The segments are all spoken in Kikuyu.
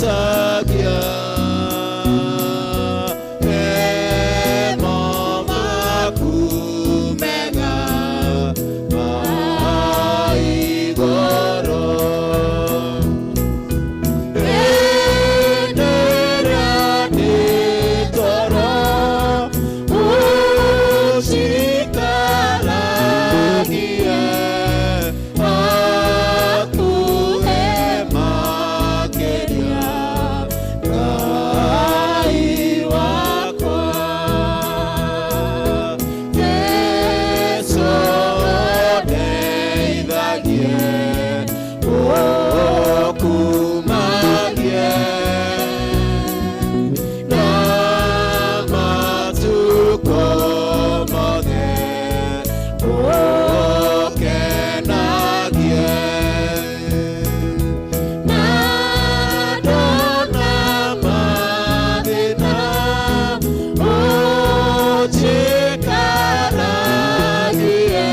Ũgocagia memo maku mega ma igũrũ. Hĩndĩ ĩrĩa ndĩ toro, ũnjikaragie hakuhĩ makĩria, Ngai wakwa. Jesũ ndeithagie ũkumagie na matukũ mothe ũkenagie na ndona mathĩna ũnjikaragie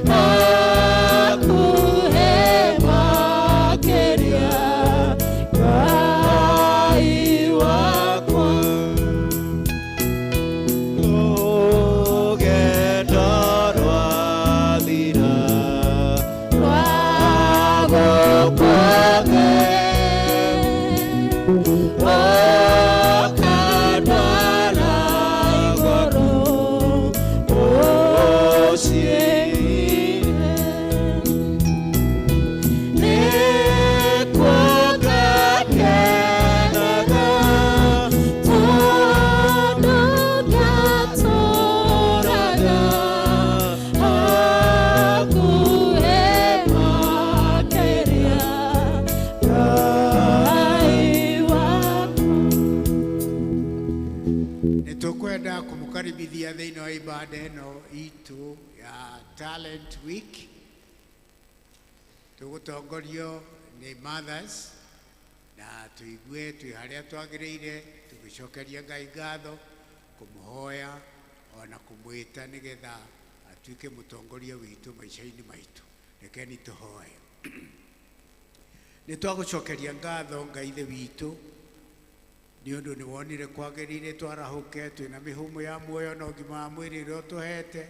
hakuhĩ makĩria, Ngai wakwa. Rũgendo rwathira rwa gũkũ thĩ, ũkandwara igũrũ mũciĩ-inĩ. Nĩkuo ngakenaga tondũ ngatũũraga hakuhĩ makĩria, Ngai wakwa. Nĩ tũkwenda kũmũkaribithia thĩinĩ wa ibada ĩno itũ ya Talent Week. Tũgũtongorio nĩ mothers na tũigue twĩ harĩa twagĩrĩire tũgĩcokeria Ngai ngatho, kũmũhoya ona kũmwĩta nĩgetha atuĩke mũtongoria witũ maica-inĩ maitũ. Rekeni tũhoe. Nĩ twagũcokeria ngatho Ngai Ithe witũ nĩ ũndũ nĩ wonire kwagĩrĩire twarahũke twĩna mĩhũmũ ya muoyo na ũgima wa mwĩrĩ ũrĩa ũtũhete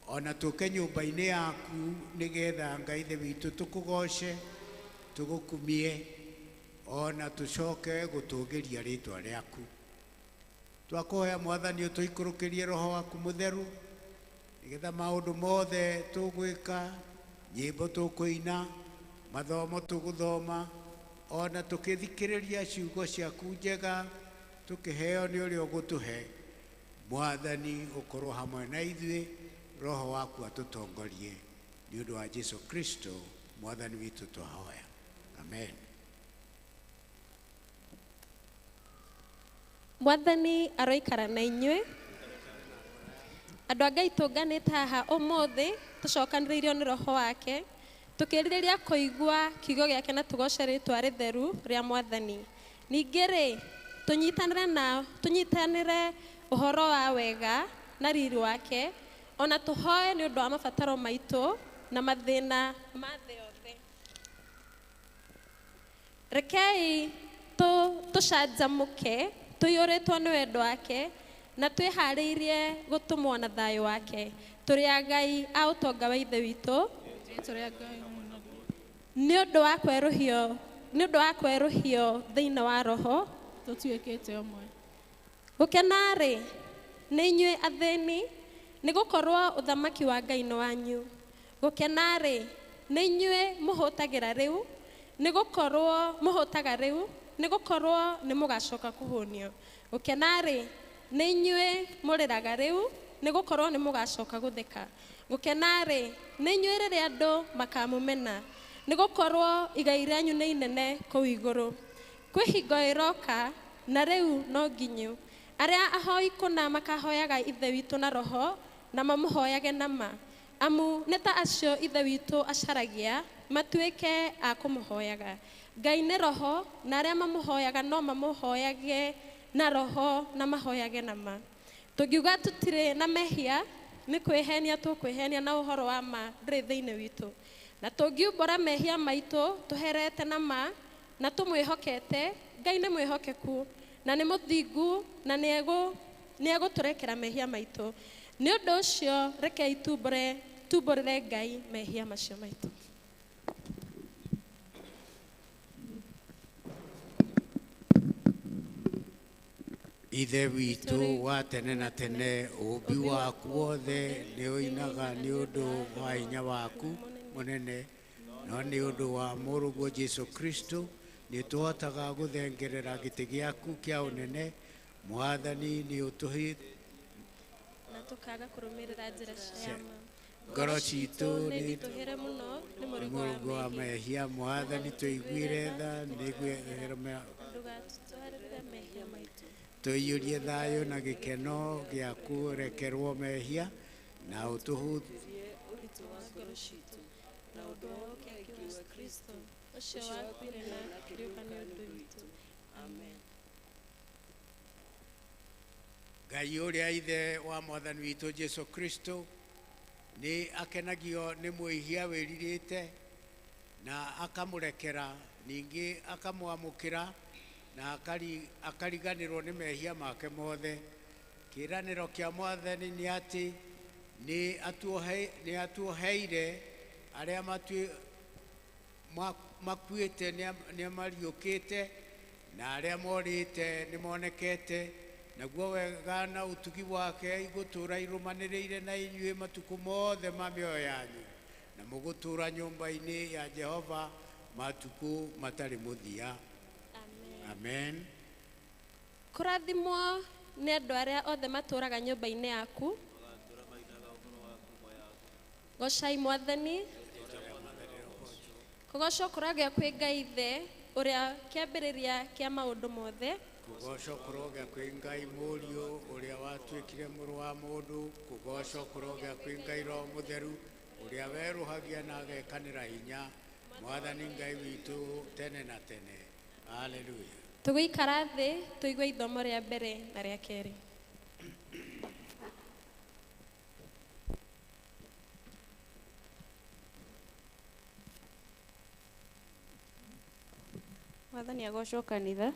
ona tũke nyũmba-inĩ yaku nĩgetha Ngai Ithe witũ tũkũgoce tũgũkumie ona tũcoke gũtũgĩria rĩtwa rĩaku. Twakũhoya Mwathani ũtũikũrũkĩrie roho waku mũtheru nĩgetha maũndũ mothe tũgwĩka, nyĩmbo tũkũina, mathomo tũgũthoma, ona tũkĩthikĩrĩria ciugo ciaku njega tũkĩheo nĩ ũrĩa ũgũtũhe, Mwathani ũkorwo hamwe na ithuĩ, roho waku atũtongorie nĩ ũndũ wa Jesu Kristo Mwathani witũ twahoya, amen. Mwathani aroikara na inyuĩ. Andũ a Ngai tũnganĩte haha ũmũthĩ tũcokanĩrĩirio nĩ roho wake tũkĩrirĩria kũigua kiugo gĩake na tũgoce rĩtwa rĩtheru rĩa Mwathani. Ningĩ rĩ tũnyitanĩre ũhoro wa wega na riri wake ona tũhoe nĩ ũndũ wa mabataro maitũ na mathĩna ma thĩ yothe. Rekei tũcanjamũke tũiyũrĩtwo nĩ wendo wake na twĩharĩirie gũtũmwo na thayũ wake. Tũrĩ a Ngai a ũtonga wa Ithe witũ nĩ ũndũ wa kwerũhio, nĩ ũndũ wa kwerũhio thĩinĩ wa roho tũtuĩkĩte ũmwe. Gũkena-rĩ nĩ inyuĩ athĩni, nĩ gũkorwo ũthamaki wa Ngai nĩ wanyu. Gũkena-rĩ nĩ inyuĩ mũhũtagĩra rĩu, nĩ gũkorwo mũhũtaga rĩu, nĩ gũkorwo nĩ mũgacoka kũhũnio. Gũkena-rĩ nĩ inyuĩ mũrĩraga rĩu, nĩ gũkorwo nĩ mũgacoka gũtheka. Gũkena-rĩ nĩ inyuĩ rĩrĩa andũ makamũmena, nĩ gũkorwo igai rĩanyu nĩ inene kũu igũrũ. Kwĩ hingo ĩroka na rĩu no nginyu arĩa ahoi kũna makahoyaga Ithe witũ na roho na mamũhoyage na ma, amu nĩ ta acio Ithe witũ acaragia matuĩke a kũmũhoyaga. Ngai nĩ roho na arĩa mamũhoyaga no mamũhoyage na roho na mahoyage na ma. Tũngiuga tũtirĩ na mehia nĩ kwĩhenia tũkwĩhenia na ũhoro wa ma ndũrĩ thĩinĩ witũ. Na tũngiumbũra mehia maitũ tũherete na ma, na tũmwĩhokete, Ngai nĩ mwĩhokeku na nĩ mũthingu na nĩ egũtũrekera mehia maitũ. Nĩ ũndũ ũcio rekei tumbũrĩre Ngai mehia macio maitũ. Ithe witũ wa tene na tene, ũũmbi waku wothe nĩ ũinaga nĩ ũndũ wa hinya waku mũnene, no nĩ ũndũ wa mũrũguo Jesũ Kristo nĩ tũhotaga gũthengerera gĩtĩ gĩaku kĩa ũnene. Mwathani nĩ ũtũhĩte na tũkaga kũrũmĩrĩra njĩra cia ma. Ngoro citũ nĩ nĩ nditũhĩre mũno nĩ mũrigo mũrigo wa wa mehia. mehia. Mwathani tũiguĩre tha nĩguo Ndũgatũtwarĩrĩre mehia maitũ. tũiyũrie thayũ na gĩkeno gĩa kũrekerwo mehia na ũtũhũthie ũritũ wa ngoro citũ na ũndũ wa ũkenge wa Kristo Ũcio wakuire na akĩriũka nĩ ũndũ witũ. Amen. Ngai ũrĩa ithe wa mwathani witũ Jesũ Kristo nĩ akenagio nĩ mwĩhia wĩrirĩte na akamũrekera, ningĩ akamwamũkĩra na akariganĩrwo nĩ mehia make mothe. Kĩĩranĩro kĩa mwathani nĩ atĩ nĩ atuoheire arĩa makuĩte nĩ mariũkĩte na arĩa morĩte nĩ monekete, naguo wega na ũtugi wake igũtũũra irũmanĩrĩire na inyuĩ matukũ mothe ma mĩoyo yanyu, na mũgũtũũra nyũmba-inĩ ya Jehova matukũ matarĩ mũthia. Amen. Amen. Kũrathimwo nĩ andũ arĩa othe matũũraga nyũmba-inĩ yaku. Gocai Mwathani. Kũgocwo kũragĩa kwĩ Ngai Ithe ũrĩa kĩambĩrĩria kĩa maũndũ mothe. Kũgocwo kũrogĩa kwĩ Ngai Mũriũ ũrĩa watuĩkire mũrũ wa mũndũ. Kũgocwo kũrogĩa kwĩ Ngai Roho Mũtheru ũrĩa werũhagia na agekanĩra hinya. Mwathani Ngai witũ tene na tene. Haleluya. Tũgũikara thĩ tũigue ithomo rĩa mbere na rĩa kerĩ. Mwathani agocwo kanitha.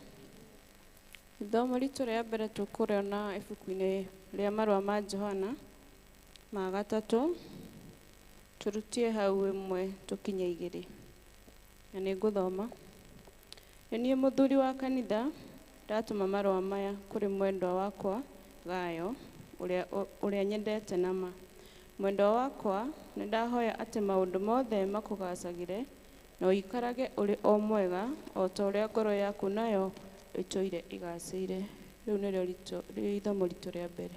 Ithomo ritũ rĩa mbere tũkũrĩona ibuku-inĩ rĩa marũa ma Johana ma 3, tũrutie hau 1 tũkinye 2. Na nĩ ngũthoma. Nĩ niĩ mũthuri wa kanitha ndatũma marũa maya kũrĩ mwendwa wakwa Gayo, ũrĩa nyendete na ma. Mwendwa wakwa, nĩ ndahoya atĩ maũndũ mothe makũgacagĩre na ũikarage ũrĩ o mwega o ta ũrĩa ngoro yaku nayo ĩtũire ĩgacĩire. Rĩu nĩrĩo ithomo ritũ rĩa mbere.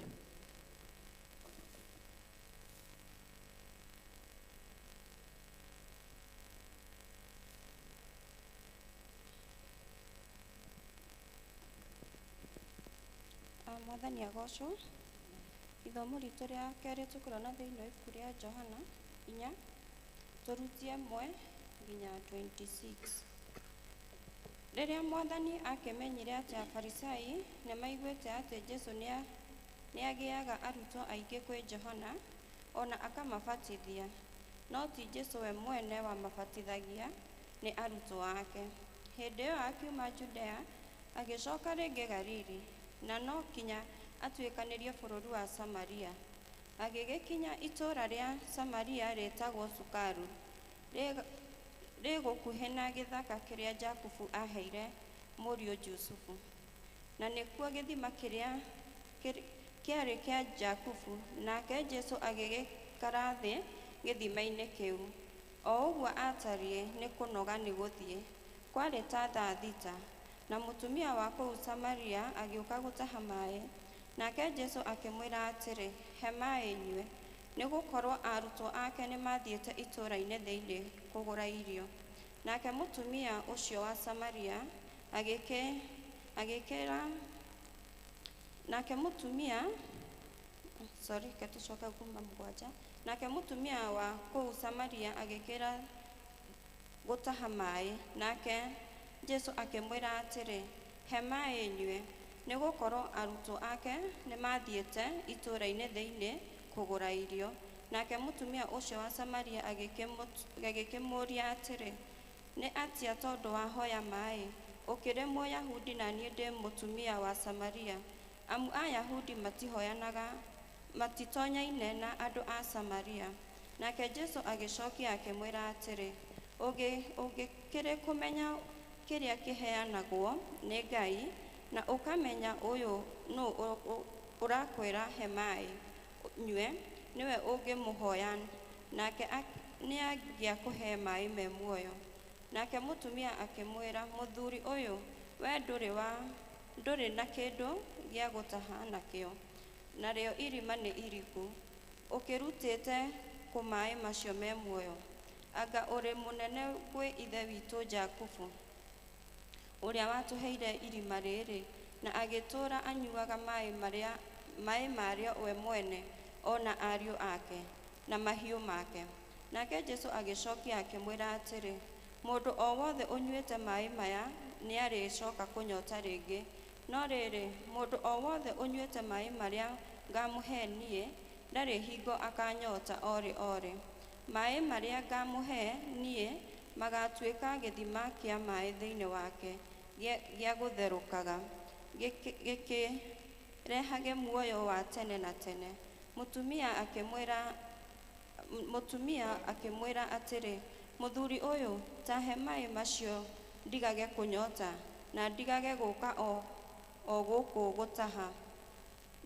Mwathani agocwo. Ithomo ritũ rĩa kerĩ tũkũrona thĩinĩ wa ibuku rĩa Johana 4 tũrutie 1 nginya 26. Rĩrĩa Mwathani akĩmenyire atĩ Afarisai nĩmaiguĩte atĩ Jesũ nĩagĩaga arutwo aingĩ kwĩ Johana, ona akamabatithia, no ti Jesũ we mwene wamabatithagia, nĩ arutwo ake. Hĩndĩ ĩyo akiuma Judea agĩcoka rĩngĩ Galili, na no kinya atuĩkanĩrie bũrũri wa Samaria. Agĩgĩkinya itũũra rĩa Samaria rĩtagwo Sukaru, rĩ gũkuhĩ na gĩthaka kĩrĩa Jakubu aaheire mũriũ Jusufu. Na nĩkuo gĩthima kĩrĩa kĩarĩ kĩa Jakubu. Nake Jesũ agĩgĩikara thĩ gĩthima-inĩ kĩu. O ũguo atariĩ nĩ kũnoga nĩ gũthiĩ. Kwarĩ ta thaa 6, na mũtumia wa kũu Samaria agĩũka gũtaha maĩ. Nake Jesũ akĩmwĩra atĩrĩ, he maĩ nyue, nĩ gũkorwo arutwo ake nĩmathiĩte itũũra-inĩ thĩinĩ kũgũra irio. Nake mũtumia ũcio wa Samaria agĩkĩra nake mũtumia sorry, reke tũcoke kuma 7. Nake mũtumia wa kũu Samaria agĩkĩra gũtaha maĩ. Nake Jesũ akĩmwĩra atĩrĩ, he maĩ nyue, nĩ gũkorwo arutwo ake nĩmathiĩte itũũra-inĩ thĩinĩ kũgũra irio. Nake mũtumia ũcio wa Samaria agĩkĩmũũria atĩrĩ, Nĩ atĩa tondũ wahoya maĩ, ũkĩrĩ Mũyahudi na niĩ ndĩ mũtumia wa Samaria? Amu Ayahudi matihoyanaga, matitonyaine na andũ a Samaria. Nake Jesũ agĩcokia akĩmwĩra atĩrĩ, ũngĩkĩrĩ kũmenya kĩrĩa kĩheanagwo nĩ Ngai, na ũkamenya ũyũ nũ ũrakwĩra he maĩ nyue, nĩwe ũngĩmũhoya, nake nĩangĩakũhe maĩ me muoyo. Nake mũtumia akĩmwĩra, mũthuri ũyũ, we ndũrĩ na kĩndũ gĩa gũtaha nakĩo, narĩo irima nĩ iriku, ũkĩrutĩte kũ maĩ macio me muoyo? Anga ũrĩ mũnene gwĩ ithe witũ Jakubu, ũrĩa watũheire irima rĩrĩ, na agĩtũũra anyuaga maĩ marĩo we mwene, o na ariũ ake, na mahiũ make. Nake Jesũ agĩcokia akĩmwĩra atĩrĩ, mũndũ o wothe ũnyuĩte maĩ maya nĩarĩcoka kũnyota rĩngĩ, no rĩrĩ, mũndũ o wothe ũnyuĩte maĩ marĩa ngamũhe niĩ ndarĩ hingo akanyota orĩ orĩ. Maĩ marĩa ngamũhe niĩ magatuĩka gĩthima kĩa maĩ thĩinĩ wake gĩa gũtherũkaga, gĩkĩrehage muoyo wa tene na tene. Mũtumia akĩmwĩra atĩrĩ, mũthuri ũyũ, ta he maĩ macio ndigage kũnyota, na ndigage gũka o gũkũ gũtaha.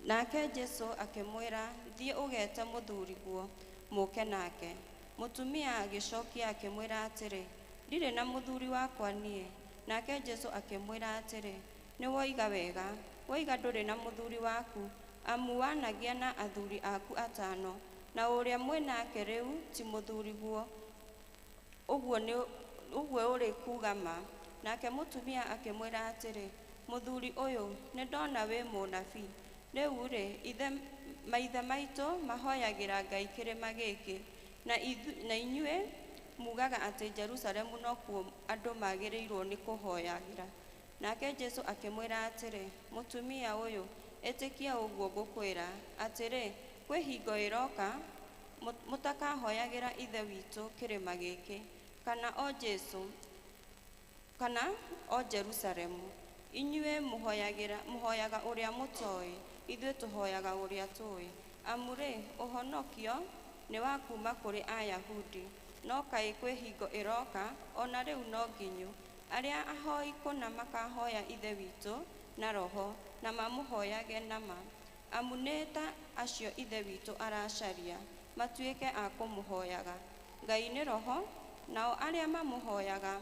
Nake Jesũ akĩmwĩra, thiĩ ũgete mũthuriguo, mũke nake. Mũtumia agĩcokia akĩmwĩra atĩrĩ, ndirĩ na mũthuri wakwa niĩ. Nake Jesũ akĩmwĩra atĩrĩ, nĩwoiga wega, woiga ndũrĩ na mũthuri waku, amu wanagia na athuri aku atano, na ũrĩa mwĩ nake rĩu ti mũthuriguo, ũguo ũrĩ kuuga ma. Nake mũtumia akĩmwĩra atĩrĩ, mũthuri ũyũ, nĩndona wĩ mũnabii. Rĩu-rĩ, maithe maitũ mahoyagĩra Ngai kĩrĩma gĩkĩ, na inyuĩ mugaga atĩ Jerusalemu nokuo andũ magĩrĩirwo nĩ kũhoyagĩra. Nake Jesũ akĩmwĩra atĩrĩ, mũtumia ũyũ, ĩtĩkia ũguo ngũkwĩra, atĩrĩ, kwĩ hingo ĩroka mũtakahoyagĩra Ithe witũ kĩrĩma gĩkĩ, kana o Jesũ, kana o Jerusalemu. Inyuĩ mũhoyaga ũrĩa mũtoĩ, ithuĩ tũhoyaga ũrĩa tũĩ. Amu rĩ, ũhonokio nĩ wa kuuma kũrĩ Ayahudi, no kaĩ kwĩ hingo ĩroka, ona rĩu no nginyu, arĩa ahoi kũna makahoya Ithe witũ na roho, na mamũhoyage na ma. Amu nĩ ta acio Ithe witũ aracaria, matuĩke a kũmũhoyaga. Ngai nĩ roho, nao arĩa mamũhoyaga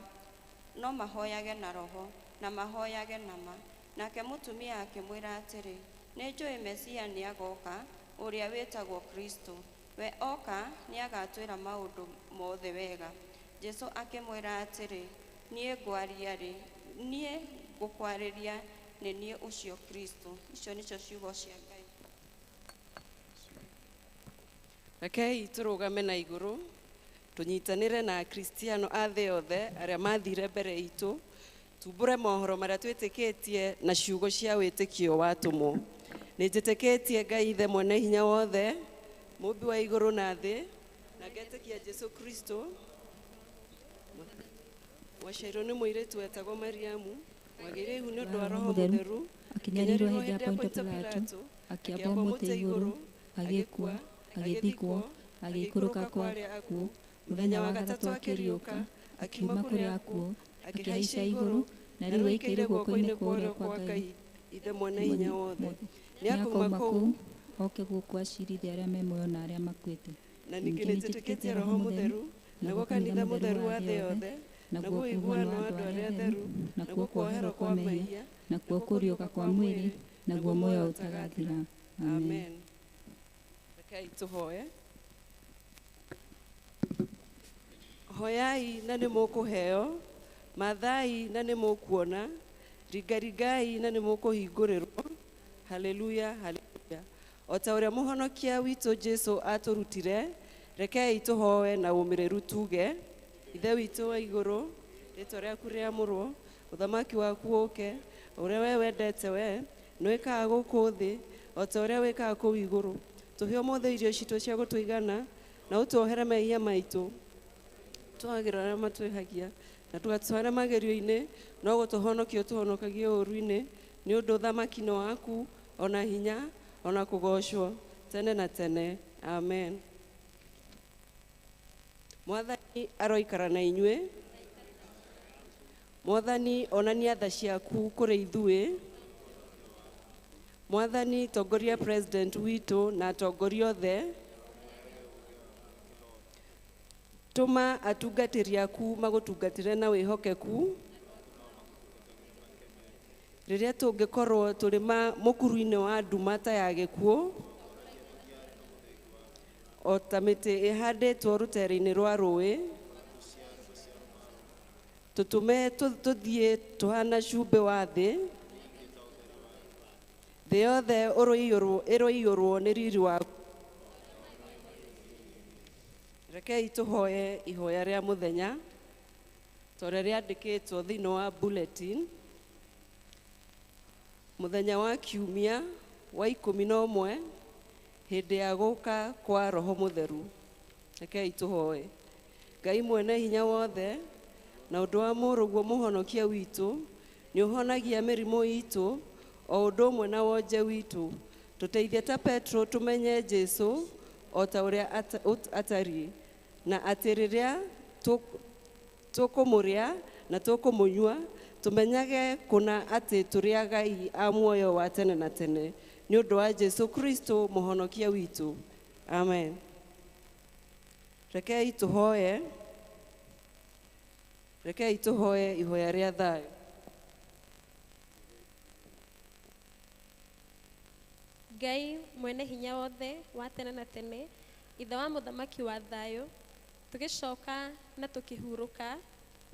no mahoyage na roho, na mahoyage na ma. Nake mũtumia akĩmwĩra atĩrĩ, nĩnjũĩ Mesia nĩagoka, ũrĩa wĩtagwo Kristo. We oka nĩagatwĩra maũndũ mothe wega. Jesũ akĩmwĩra atĩrĩ, niĩ ngũkwarĩria nĩ niĩ ũcio Kristo. Icio nĩcio ciugo cia Ngai. Rekei tũrũgame na igũrũ, tũnyitanĩre na Akristiano a thĩ yothe arĩa mathire mbere itũ, tumbũre mohoro marĩa twĩtĩkĩtie na ciugo cia wĩtĩkio wa atũmwo. Nĩ njĩtĩkĩtie Ngai Ithe mwene hinya wothe, mũmbi wa igũrũ na thĩ, na ngetĩkia Jesũ Kristo, waciarirwo nĩ mũirĩtu wetagwo Mariamu, wagĩire ihu nĩ ũndũ wa Roho Mũtheru, akĩnyarirwo hĩndĩ ya Pontio Pilato, akĩambwo mũtĩ igũrũ, agĩkua, agĩthikwo, agĩikũrũka kwa arĩa akuũ, mũthenya wa gatatũ akĩriũka, akiuma kũrĩ akuũ, akĩhaica igũrũ, na rĩu aikaire guoko-inĩ kwa ũrĩo kwa Ngai Ithe mwene hinya wothe. Nĩakoima kũu oke gũkũ acirithie arĩa me muoyo na arĩa makuĩte. Na ningĩ nĩnjĩtĩkĩtie Roho Mũtheru, naguo kanitha mũtheru wa thĩ yothe, naguo ũiguano wa andũ arĩa atheru, nakuo kuoherwo kwa mehia, nakuo kũriũka kwa mwĩrĩ, naguo muoyo ũtagathira. Amen. Rekei tũhoye. Hoyai na nĩ mũkũheo, mathai na nĩ mũkuona, ringarigai na nĩ mũkũhingũrĩrwo. Haleluya, haleluya. O ta ũrĩa mũhonokia witũ Jesũ atũrutire, rekei tũhoe na ũmĩrĩru tuge, Ithe witũ wa igũrũ, rĩtwa rĩaku rĩamũrwo, ũthamaki waku ũũke, ũrĩa we wendete we, nĩwĩkaga gũkũ thĩ, o ta ũrĩa wĩkaga kũu igũrũ. Tũhe ũmũthĩ irio citũ cia gũtũigana, na ũtuohere mehia maitũ, twagĩra arĩa matwĩhagia, Na ndũgatũtware magerio-inĩ, no gũtũhonokia ũtũhonokagie ũũru-inĩ, nĩ ũndũ ũthamaki nĩ waku, ona hinya, ona kũgoocwo tene na tene. Amen. Mwathani aroikara na inyuĩ. Mwathani onania tha ciaku kũrĩ ithuĩ. Mwathani tongoria president witũ na atongoria othe. Tũma atungatĩri aku magũtungatĩre na wĩhokeku. Rĩrĩa tũngĩkorwo tũrĩ mũkuru-inĩ wa nduma ta ya gĩkuũ, o ta mĩtĩ ĩhandĩtwo rũtere-inĩ rwa rũĩ, tũtũme tũthiĩ tũhana cumbĩ wa thĩ. Thĩ yothe ĩroiyũrwo nĩ riri waku. Rekei tũhoye ihoya rĩa mũthenya ta ũrĩa rĩandĩkĩtwo thĩinĩ wa bulletin. Mũthenya wa kiumia wa 11 hĩndĩ ya gũka kwa Roho Mũtheru. Rekei tũhoe. Ngai mwene hinya wothe, na ũndũ wa mũrũguo mũhonokia witũ, nĩ ũhonagia mĩrimũ itũ o ũndũ ũmwe na wonje witũ. Tũteithie ta Petro tũmenye Jesũ o ta ũrĩa atariĩ, na atĩ rĩrĩa tũkũmũrĩa na tũkũmũnyua, tũmenyage kũna atĩ tũrĩ agai a muoyo wa tene na tene, nĩ ũndũ wa Jesũ Kristo mũhonokia witũ. Amen. Rekei tũhoye. Rekei tũhoye ihoya rĩa thayũ. Ngai mwene hinya wothe wa tene na tene, ithe wa mũthamaki wa thayũ, tũgĩcoka na tũkĩhurũka,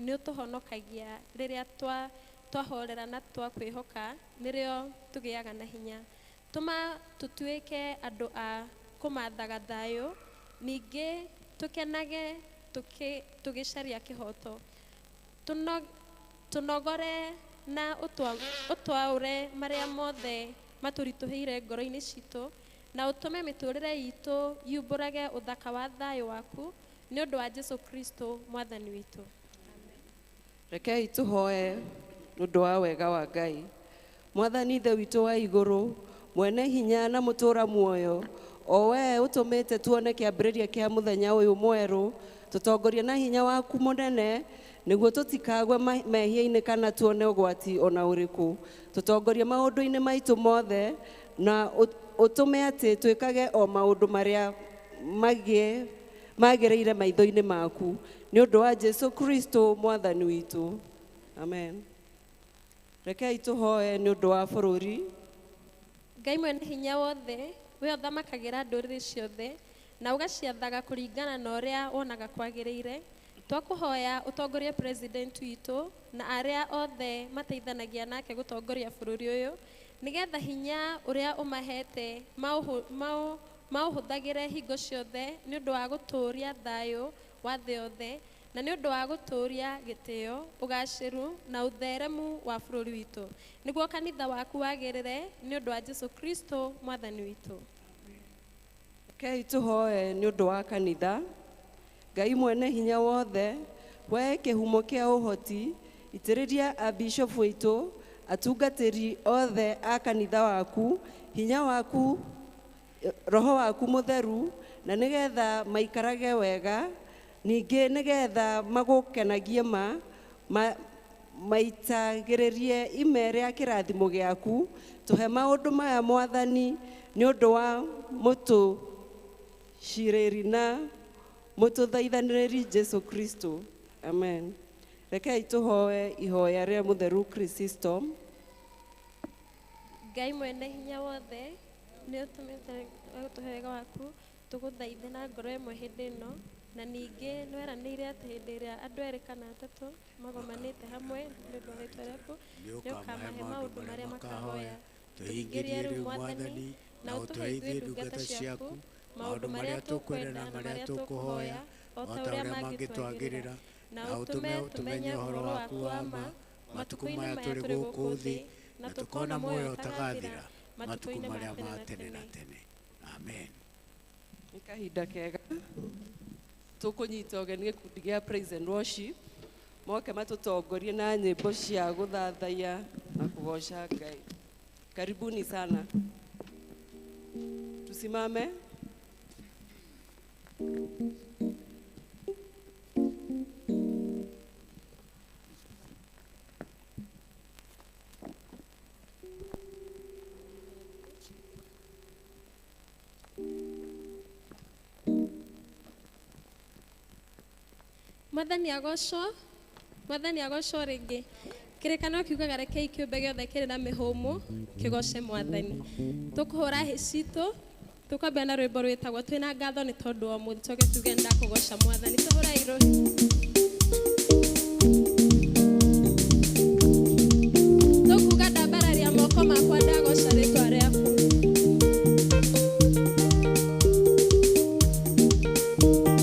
nĩ ũtũhonokagia rĩrĩa twahorera na twakwĩhoka, nĩrĩo tũgĩaga na hinya. Tũma tũtuĩke andũ a kũmathaga thayũ, ningĩ tũkenage tũgĩcaria kĩhoto. Tũnogore na ũtwaũre marĩa mothe matũritũhĩire ngoro-inĩ citũ, na ũtũme mĩtũrĩre itũ yumbũrage ũthaka wa thayũ waku, nĩ ũndũ wa Jesũ Kristo mwathani witũ. Rekei tũhoe nĩ ũndũ wa wega wa Ngai. Mwathani Ithe witũ wa igũrũ, mwene hinya na mũtũũra muoyo, o we ũtũmĩte tuone kĩambĩrĩria kĩa mũthenya ũyũ mwerũ, tũtongorie na hinya waku mũnene, nĩguo tũtikagwe mehia-inĩ kana tuone ũgwati ona ũrĩkũ. Tũtongorie maũndũ-inĩ maitũ mothe, na ũtũme atĩ twĩkage o maũndũ marĩa magĩrĩire maitho-inĩ maku, nĩ ũndũ wa Jesũ Kristo mwathani witũ. Amen. Rekei tũhoe nĩ ũndũ wa bũrũri. Ngai mwene hinya wothe, we ũthamakagĩra ndũrĩrĩ ciothe na ũgaciathaga kũringana na ũrĩa wonaga kwagĩrĩire, twakũhoya ũtongorie president witũ na arĩa othe mateithanagia nake gũtongoria bũrũri ũyũ, nĩgetha hinya ũrĩa ũmahete maũhũthagĩre hingo ciothe nĩ ũndũ wa gũtũũria thayũ wa thĩ yothe, na nĩ ũndũ wa gũtũũria gĩtĩo, ũgacĩru na ũtheremu wa bũrũri witũ, nĩguo kanitha waku wagĩrĩre nĩ ũndũ wa Jesũ Kristo mwathani witũ. Rekei tũhoe nĩ ũndũ wa kanitha. Ngai mwene hinya wothe, we kĩhumo kĩa ũhoti, itĩrĩria abishofu witũ, atungatĩri othe a kanitha waku, hinya waku, roho waku mũtheru, na nĩgetha maikarage wega, ningĩ nĩgetha magũkenagie maitagĩrĩrie ime rĩa kĩrathimo gĩaku. Tũhe maũndũ maya Mwathani, nĩ ũndũ wa mũtũcirĩri na mũtũthaithanĩrĩri Jesũ Kristo. Amen. Rekei tũhoe ihoya rĩa mũtheru Chrysostom. Ngai mwene hinya wothe, nĩ ũtũmĩte gũtũhe wega waku, tũgũthaithe na ngoro ĩmwe hĩndĩ ĩno, na ningĩ nĩ weranĩire atĩ hĩndĩ ĩrĩa andũ erĩ kana atatũ magomanĩte hamwe nĩ ũndũ wa rĩĩtwa rĩaku, nĩ ũkamahe maũndũ marĩa makahoya. Tũhingĩrie rĩu Mwathani, na ũtũhe ithuĩ ndungata ciaku maũndũ marĩa tũkwenda na marĩa tũkũhoya, o ta ũrĩa mangĩtwagĩrĩra, na ũtũme tũmenye ũhoro waku wa ma matukũ maya tũrĩ gũkũ thĩ, na tũkona muoyo ũtagathira matukũ marĩa ma tene na tene. Amen. Nĩ kahinda kega tũkũnyita ũgeni gĩkundi gĩa praise and worship Moke matũtongorie na nyĩmbo cia gũthathaiya na kũgoca Ngai. Karibuni sana. Tusimame. Mwathani agocwo, Mwathani agocwo rĩngĩ. Kĩrĩkanĩro kiugaga rekei kĩũmbe gĩothe kĩrĩ na mĩhũmũ kĩgoce Mwathani. Tũkũhũra hĩ citũ, tũkwambia na rwĩmbo rwĩtagwo twĩna ngatho nĩ tondũ wa ũmũthĩ, tũke tuge nĩndakũgoca Mwathani. Tũhũrei rũhĩ. Tũkuga ndambararia moko makwa ndagoca rĩtwa rĩaku. Thank you.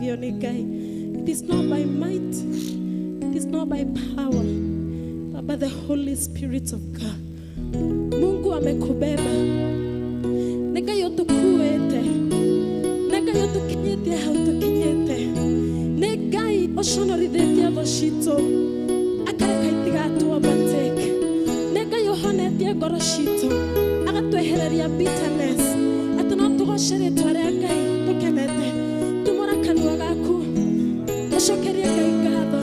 It is not by might, it is not by power, but by the Holy Spirit of God. Mungu amekubeba. Nega yotukuete. Nega yotukinyete hautukinyete. Negai oshonoridete aboshito. Akarekaitiga tuabateke. Nega yohonetie goroshito. Agatuehereria bitterness. Atuna tugoceretwa ria Ngai tukenete. Tumora kanua gaku. Tucokerie Ngai ngatho.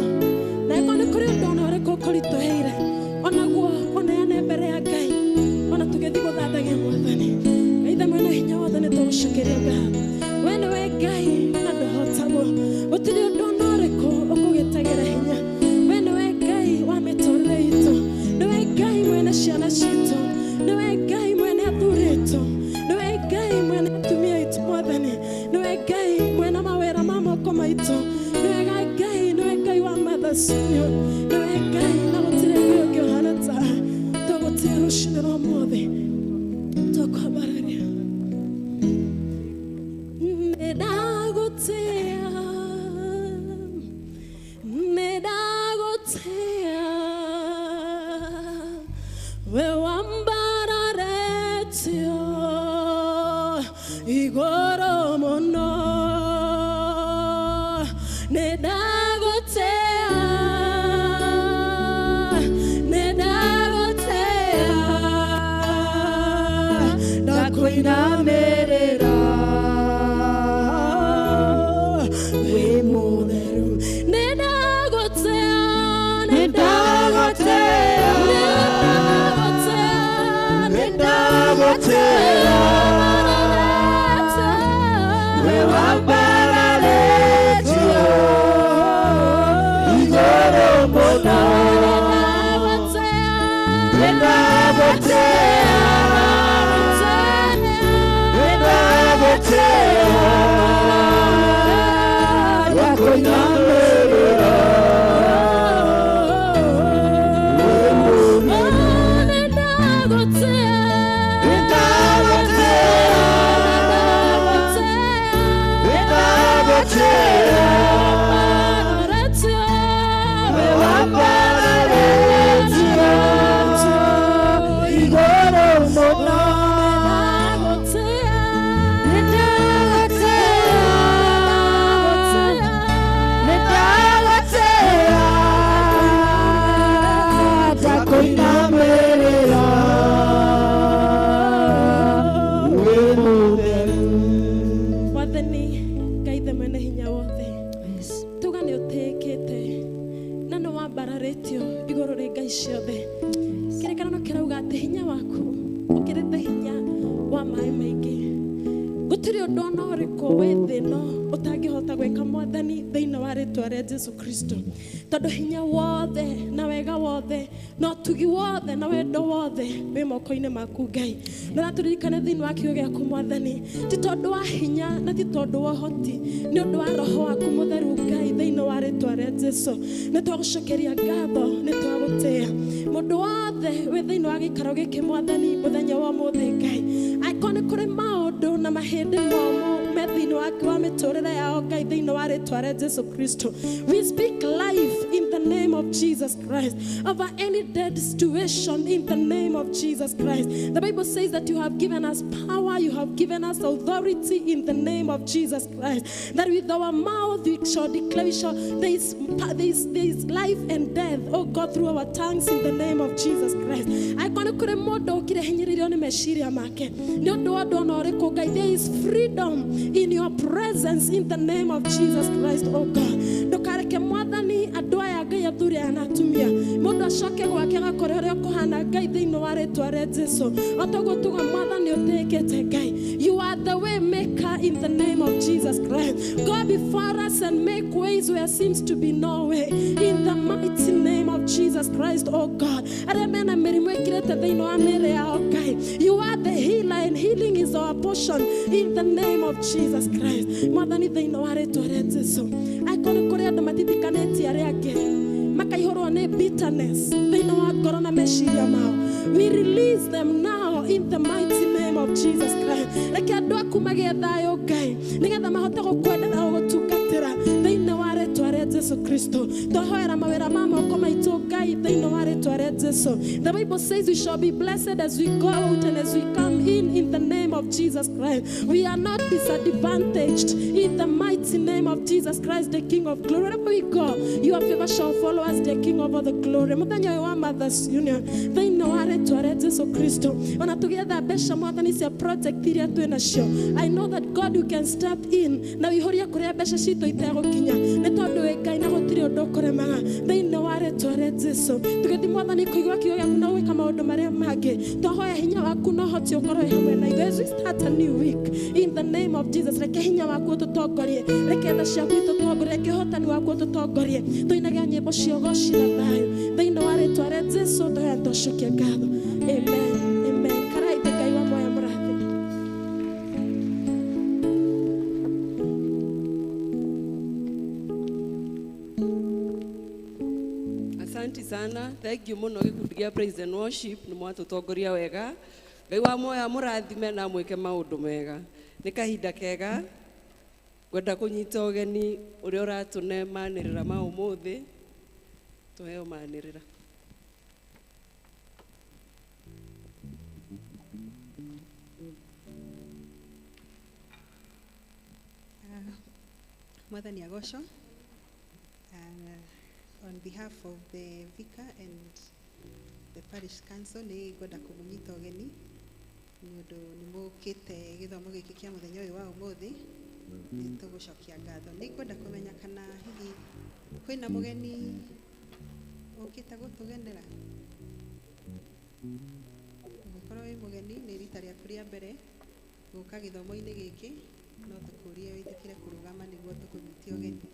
Na eko nĩ kũrĩ ũndũ ona ũrĩkũ ũkũritũhĩire, onaguo ũneane mbere ya Ngai, ona tũgĩthiĩ gũthathagia Mwathani. Ngai Ithe mwene hinya wothe nĩ tũgũcokeria ngatho. We nĩwe Ngai na ndũhotagwo. Gũtirĩ ũndũ ona ũrĩkũ ũkũgĩtagĩra hinya. We nĩwe Ngai wa mĩtũrĩre itũ. Nĩwe Ngai mwene ciana citũ. Nĩwe Ngai mwene athuri aitũ. Nĩwe Ngai mwene atumia aitũ Mwathani. Nĩwe Ngai mwene mawĩra ma moko maitũ. Nĩwe Ngai, nĩwe Ngai wa Mothers Union. Nĩwe Ngai na gũtirĩ Ngai ũngĩ ũhana tawe. Tũgũtĩa rũcinĩ rwa ũmũthĩ. Tũkwambararia. Nĩndagũtĩa, nĩndagũtĩa, we wambararetio igũrũ mũno. Nĩndagũtĩa, nĩndagũtĩa, ndakũinamĩrĩra wĩ mũtheru. Nĩndagũtĩa, nĩndagũtĩa, nĩndagũtĩa, nĩndagũtĩa, we wambararetio igũrũ mũno. Nĩndagũtĩa, nĩndagũtĩa, ndakũinamĩrĩra wĩ mũtheru. Nĩndagũtĩa, Nĩndagũtĩa, nĩndagũtĩa, we wambararetio igũrũ mũno. Nĩndagũtĩa, nĩndagũtĩa, ndakũinamĩrĩra wĩ mũtheru. Mwathani Ngai the mwene hinya wothe, tuga nĩ ũtĩĩkĩte na nĩ wambararĩtio igũrũ rĩ ngai ciothe. Kĩrĩkanĩro kĩrauga atĩ hinya waku ũkĩrĩte hinya wa maĩ maingĩ. Gũtirĩ ũndũ ona ũrĩkũ wĩ thĩ ĩno ũtangĩhota gwĩka Mwathani thĩinĩ wa rĩtwa rĩa Jesu Kristo, tondũ hinya wothe na wega wothe na ũtugi wothe na wendo wothe wĩ moko-inĩ maku Ngai. Na ũratũririkana thĩinĩ wa kiugo gĩaku Mwathani, ti tondũ wa hinya na ti tondũ wa ũhoti, nĩ ũndũ wa Roho waku Mũtheru Ngai thĩinĩ wa rĩtwa rĩa Jesu. Nĩ twagũcokeria ngatho, nĩ twagũtĩa. Mũndũ wothe wĩ thĩinĩ wa gĩikaro gĩkĩ Mwathani mũthenya wa ũmũthĩ Ngai, angĩkorwo nĩ kũrĩ maũndũ na mahĩndĩ momũ me thĩinĩ wa mĩtũrĩre yao Ngai thĩinĩ wa rĩtwa rĩa Jesu Kristo, we speak life in the name of Jesus Christ over any dead situation in the name of Jesus Christ. The Bible says that you have given us power, you have given us authority in the name of Jesus Christ, that with our mouth we shall declare, there is life and death, oh God, through our tongues in the name of Jesus Christ. Angĩkorwo nĩ kũrĩ mũndũ ũkire hinyĩrĩrio nĩ meciria make nĩ ũndũ wa ũndũ ona ũrĩkũ Ngai, there is freedom in your presence in the name of Jesus Christ, oh God. Ndũkareke Mwathani andũ aya Ngai athuri aya na atumia mũndũ acoke gwake agakore ũrĩa ũkũhana Ngai thĩinĩ wa rĩtwa rĩa Jesu. O toguo tuga Mwathani ũtĩĩkĩte Ngai, you are the way maker in the name of Jesus Christ. Go before us and make ways where seems to be no way in the mighty name of Jesus Christ, oh God. Arĩa mena mĩrimũ ĩkirĩte thĩinĩ wa mĩĩrĩ yao Ngai, you are the healer and healing is our portion in the name of Jesus Christ. Mwathani thĩinĩ wa rĩtwa rĩa Jesu, angĩkorwo nĩ kũrĩ andũ matitikanĩtie arĩa angĩ makaihũrwo nĩ bitterness thĩinĩ wa ngoro na meciria mao, we release them now in the mighty name of Jesus Christ. Reke andũ aku magĩe thayũ Ngai, nĩgetha mahote gũkwenda na gũgũtungatĩra thĩinĩ wa rĩtwa rĩa Jesu Kristo. Twahoera mawĩra ma moko maitũ Ngai thĩinĩ wa rĩtwa rĩa Jesu. The Bible says we shall be blessed as we go out and as we come in the name of Jesus Christ. We are not disadvantaged in the mighty name of Jesus Christ, the King of glory. Wherever we go, your favor shall follow us, the King of all the glory. Mũthenya ũyũ wa Mothers Union thĩinĩ wa rĩtwa rĩa Jesu Kristo, ona tũgĩetha mbeca Mwathani cia project iria twĩ nacio, I know that God you can step in na ũihũrie kũrĩa mbeca citũ itegũkinya, nĩ tondũ wĩ Ngai na gũtirĩ ũndũ ũkũremaga thĩinĩ wa rĩtwa rĩa Jesu. Tũgĩthiĩ Mwathani kũigua kiugo gĩaku na gwĩka maũndũ marĩa mangĩ, twahoya hinya waku na ũhoti ũkorwo wĩ hamwe na ithuĩ as we start a new week in the name of Jesus. Reke hinya waku ũtũtongorie, reke tha ciaku itũtongorie, reke ũhotani waku ũtũtongorie, tũinage nyĩmbo cia ũgoci na thayũ thĩinĩ wa rĩtwa rĩa Jesu. Tũhoya twacokia ngatho. Amen, amen. Karaithe Ngai wa moya mũrathime. Asante sana, thank you muno gĩkundi gĩa praise and worship nĩ mwatũtongoria wega. Ngai wa moya mũrathime na mwĩke maũndũ mega. Nĩ kahinda kega Ngwenda kũnyita ũgeni ũrĩa ũratũne manĩrĩra ma ũmũthĩ, tũheo manĩrĩra. Mwathani agocwo. On behalf of the vicar and the parish council nĩ ngwenda kũmũnyita ũgeni nĩ ũndũ nĩ mũkĩte gĩthomo gĩkĩ kĩa mũthenya ũyũ wa ũmũthĩ. Nĩ tũgũcokia ngatho. Nĩ ngwenda kũmenya kana hihi kwĩna mũgeni ũkĩte gũtũgenera. Ũngĩkorwo wĩ mũgeni nĩ rita rĩaku rĩa mbere gũka gĩthomo-inĩ gĩkĩ, no tũkũrie wĩtĩkĩre kũrũgama nĩguo tũkũnyitie ũgeni.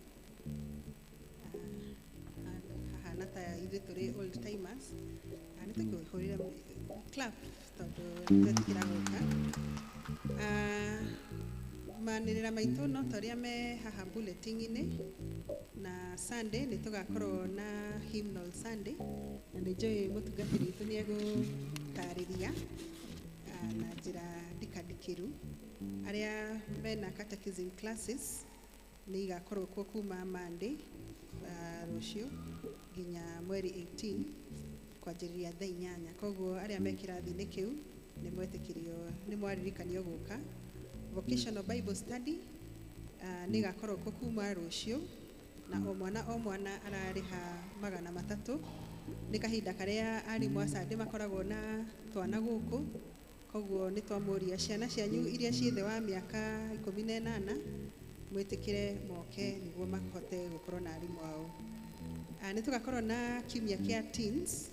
Hahana ta ithuĩ tũrĩ old timers. Nĩ tũkũhũrĩre clap tondũ nĩtwetĩkĩra gũka. Manĩrĩra maitũ no ta ũrĩa me haha bulletin-inĩ, na Sunday nĩ tũgakorwo na hymnal Sunday, na nĩ njũĩ mũtungatĩri witũ nĩ egũtarĩria na njĩra ndikandikĩru. Arĩa mena catechism classes nĩ igakorwo kuo kuma Monday rũciũ nginya mweri 18 kwanjĩrĩria thaa 8. Koguo arĩa me kĩrathi-inĩ kĩu nĩ mwetĩkĩrio, nĩ mwaririkanio gũka. Vocational Bible Study nĩ ĩgakorwo kuo kuma rũciũ, na o mwana o mwana ararĩha 300. Nĩ kahinda karĩa arimũ a Sunday makoragwo na twana gũkũ, koguo nĩ twamũria ciana cianyu iria ciĩ thĩ wa mĩaka 18 mwĩtĩkĩre moke nĩguo mahote gũkorwo na arimũ ao. Nĩ tũgakorwo na kiumia kĩa teens,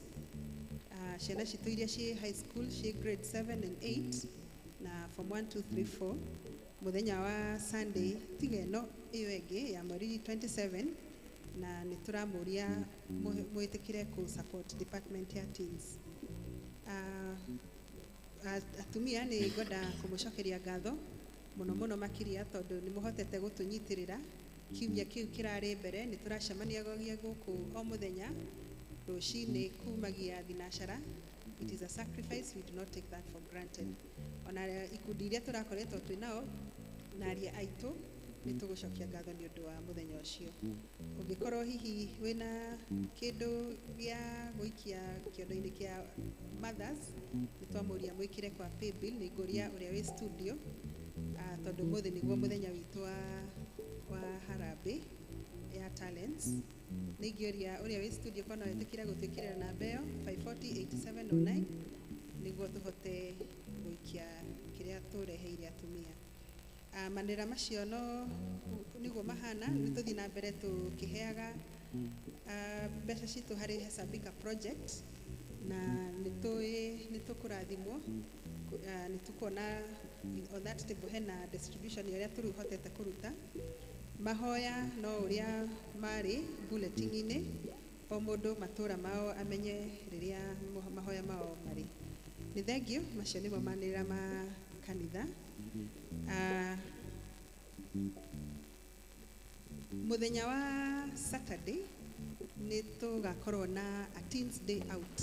ciana citũ iria ciĩ high school, ciĩ grade 7 and 8 na form 1, 2, 3, 4 mũthenya wa Sunday tiga ĩno ĩyo ĩngĩ ya mweri 27, na nĩ tũramũria mwĩtĩkĩre kũ support department ya teens. Atumia nĩ ngwenda kũmũcokeria ngatho mũno mũno makĩria tondũ nĩ mũhotete gũtũnyitĩrĩra kiumia kĩu kĩrarĩ mbere. Nĩ tũracemaniagia gũkũ o mũthenya rũcinĩ kumagia thinacara. It is a sacrifice, we do not take that for granted. Ona ikundi iria tũrakoretwo twĩ nao na aria aitũ nĩ tũgũcokia ngatho nĩ ũndũ wa mũthenya ũcio. Ũngĩkorwo hihi wĩna kĩndũ gĩa gũikia kĩondo-inĩ kĩa mothers, nĩ twamũria mwĩkĩre kwa paybill. Nĩ ngũria ũrĩa wĩ studio, tondũ ũmũthĩ nĩguo mũthenya witũ wa harambee ya talents. Nĩ ingĩũria ũrĩa wĩ studio kana wetĩkĩra gũtwĩkĩrĩra namba ĩyo 5408709 nĩguo tũhote gũikia kĩrĩa tũreheire atumia. Manĩra macio no nĩguo mahana. Nĩ tũthiĩ na mbere tũkĩheaga mbeca citũ harĩ Hesabika project, na nĩ tũĩ nĩ tũkũrathimwo. Nĩ tũkuona on that table hena distribution ya ũrĩa tũrĩhotete kũruta. Mahoya no ũrĩa marĩ bulletin-inĩ, o mũndũ matũra mao amenye rĩrĩa mahoya mao marĩ. Nĩ thengiũ, macio nĩmo manĩrĩra ma kanitha. Mũthenya wa Saturday nĩ tũgakorwo na a Teens Day Out.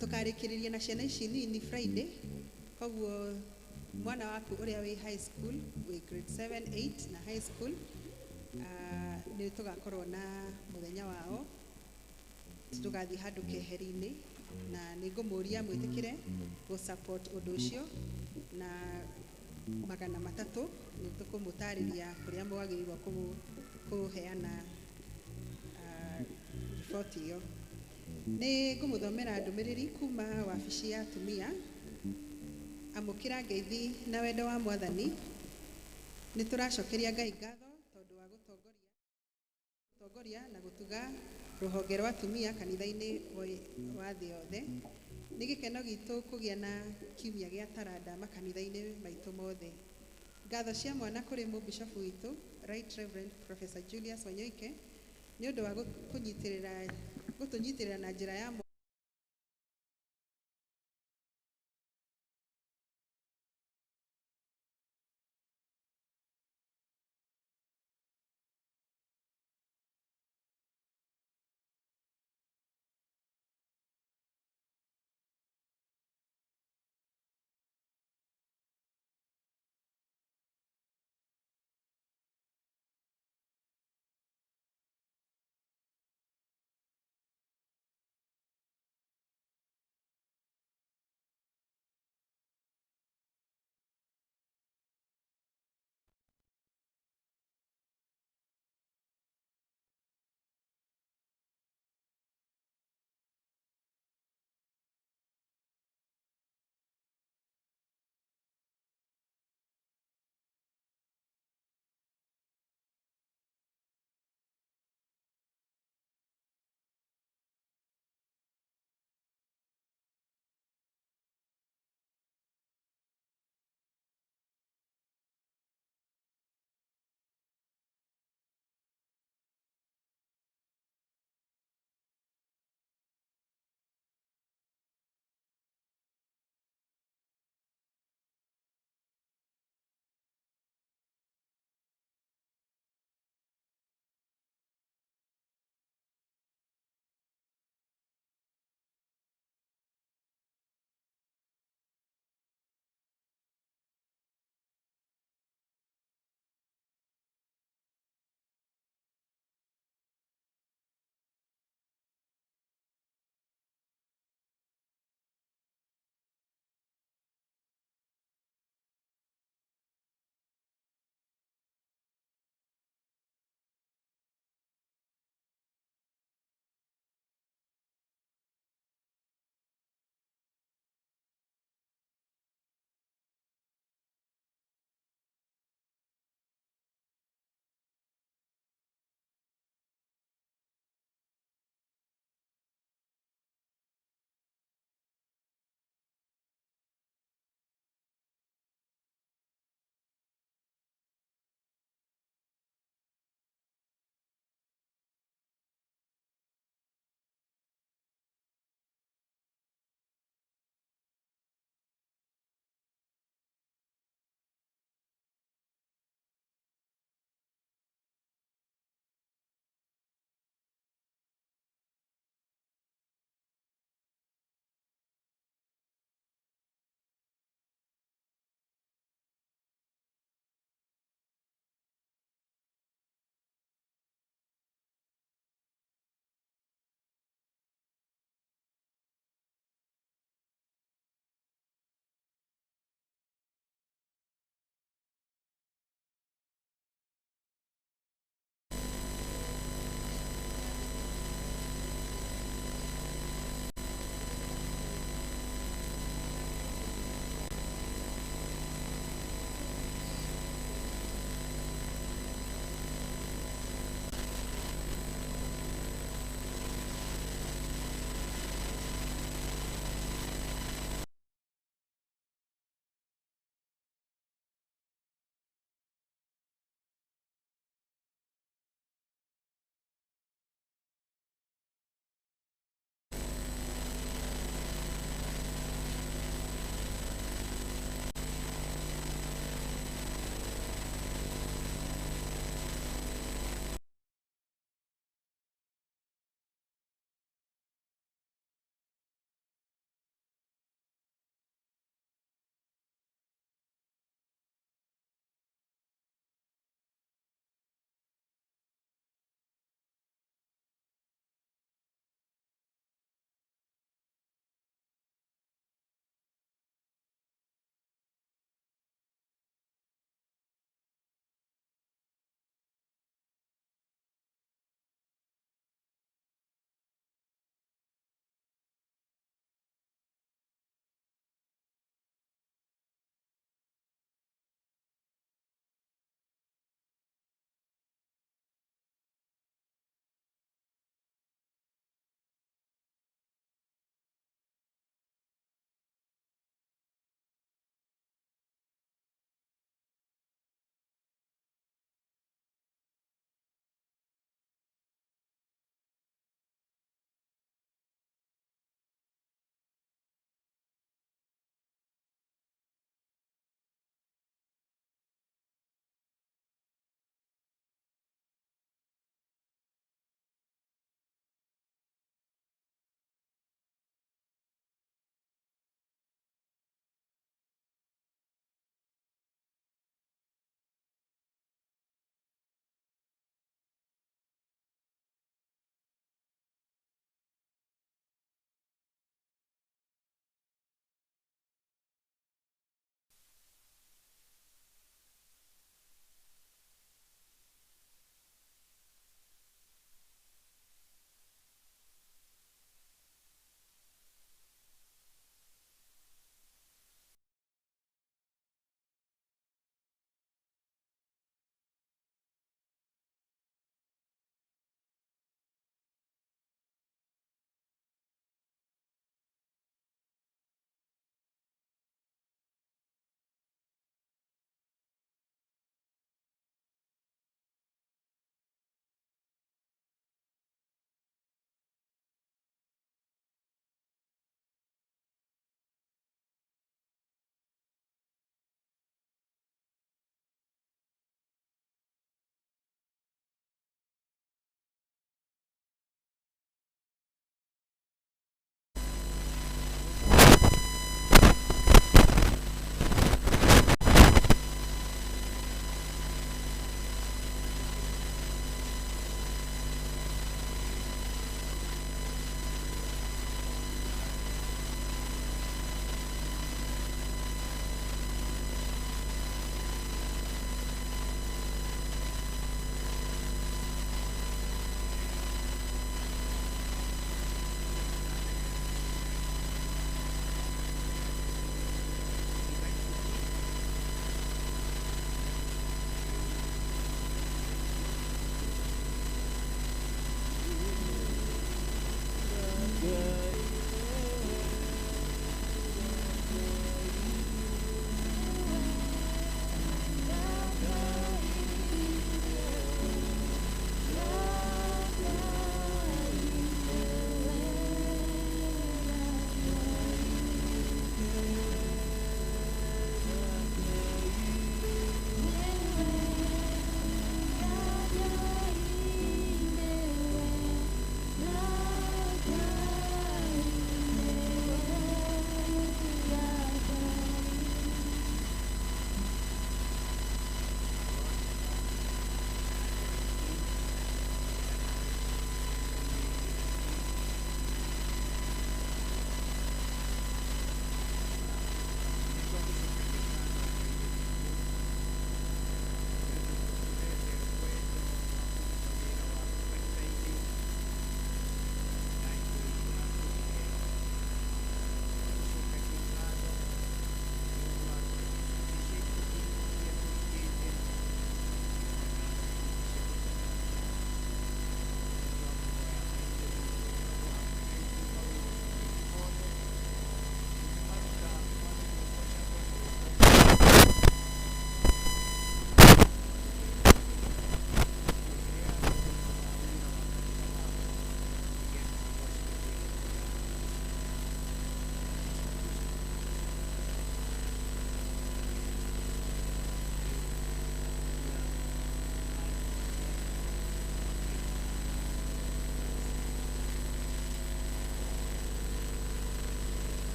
Tũkarĩkĩrĩria na ciana ici nini Friday, koguo mwana waku ũrĩa wĩ high school, wĩ grade 7, 8 na high school, nĩ tũgakorwo na mũthenya wao. Tũgathiĩ handũ keheri-inĩ, na nĩ ngũmũria mwĩtĩkĩre gũ support ũndũ ũcio na 300. Nĩ tũkũmũtarĩria kũrĩa mwagĩrĩirwo kũheana riboti ĩyo. Nĩ ngũmũthomera ndũmĩrĩri kuma wabici ya atumia. Amũkĩra ngeithi na wendo wa Mwathani. Nĩ tũracokeria Ngai ngatho tondũ wa gũtongoria na gũtuga rũhonge rwa atumia kanitha-inĩ wa thĩ yothe. Nĩ gĩkeno gitũ kũgĩa na kiumia gĩa taranda makanitha-inĩ maitũ mothe. Ngatho cia mwana kũrĩ mũbishofu witũ Right Reverend Professor Julius Wanyoike nĩ ũndũ wa gũtũnyitĩrĩra na njĩra ya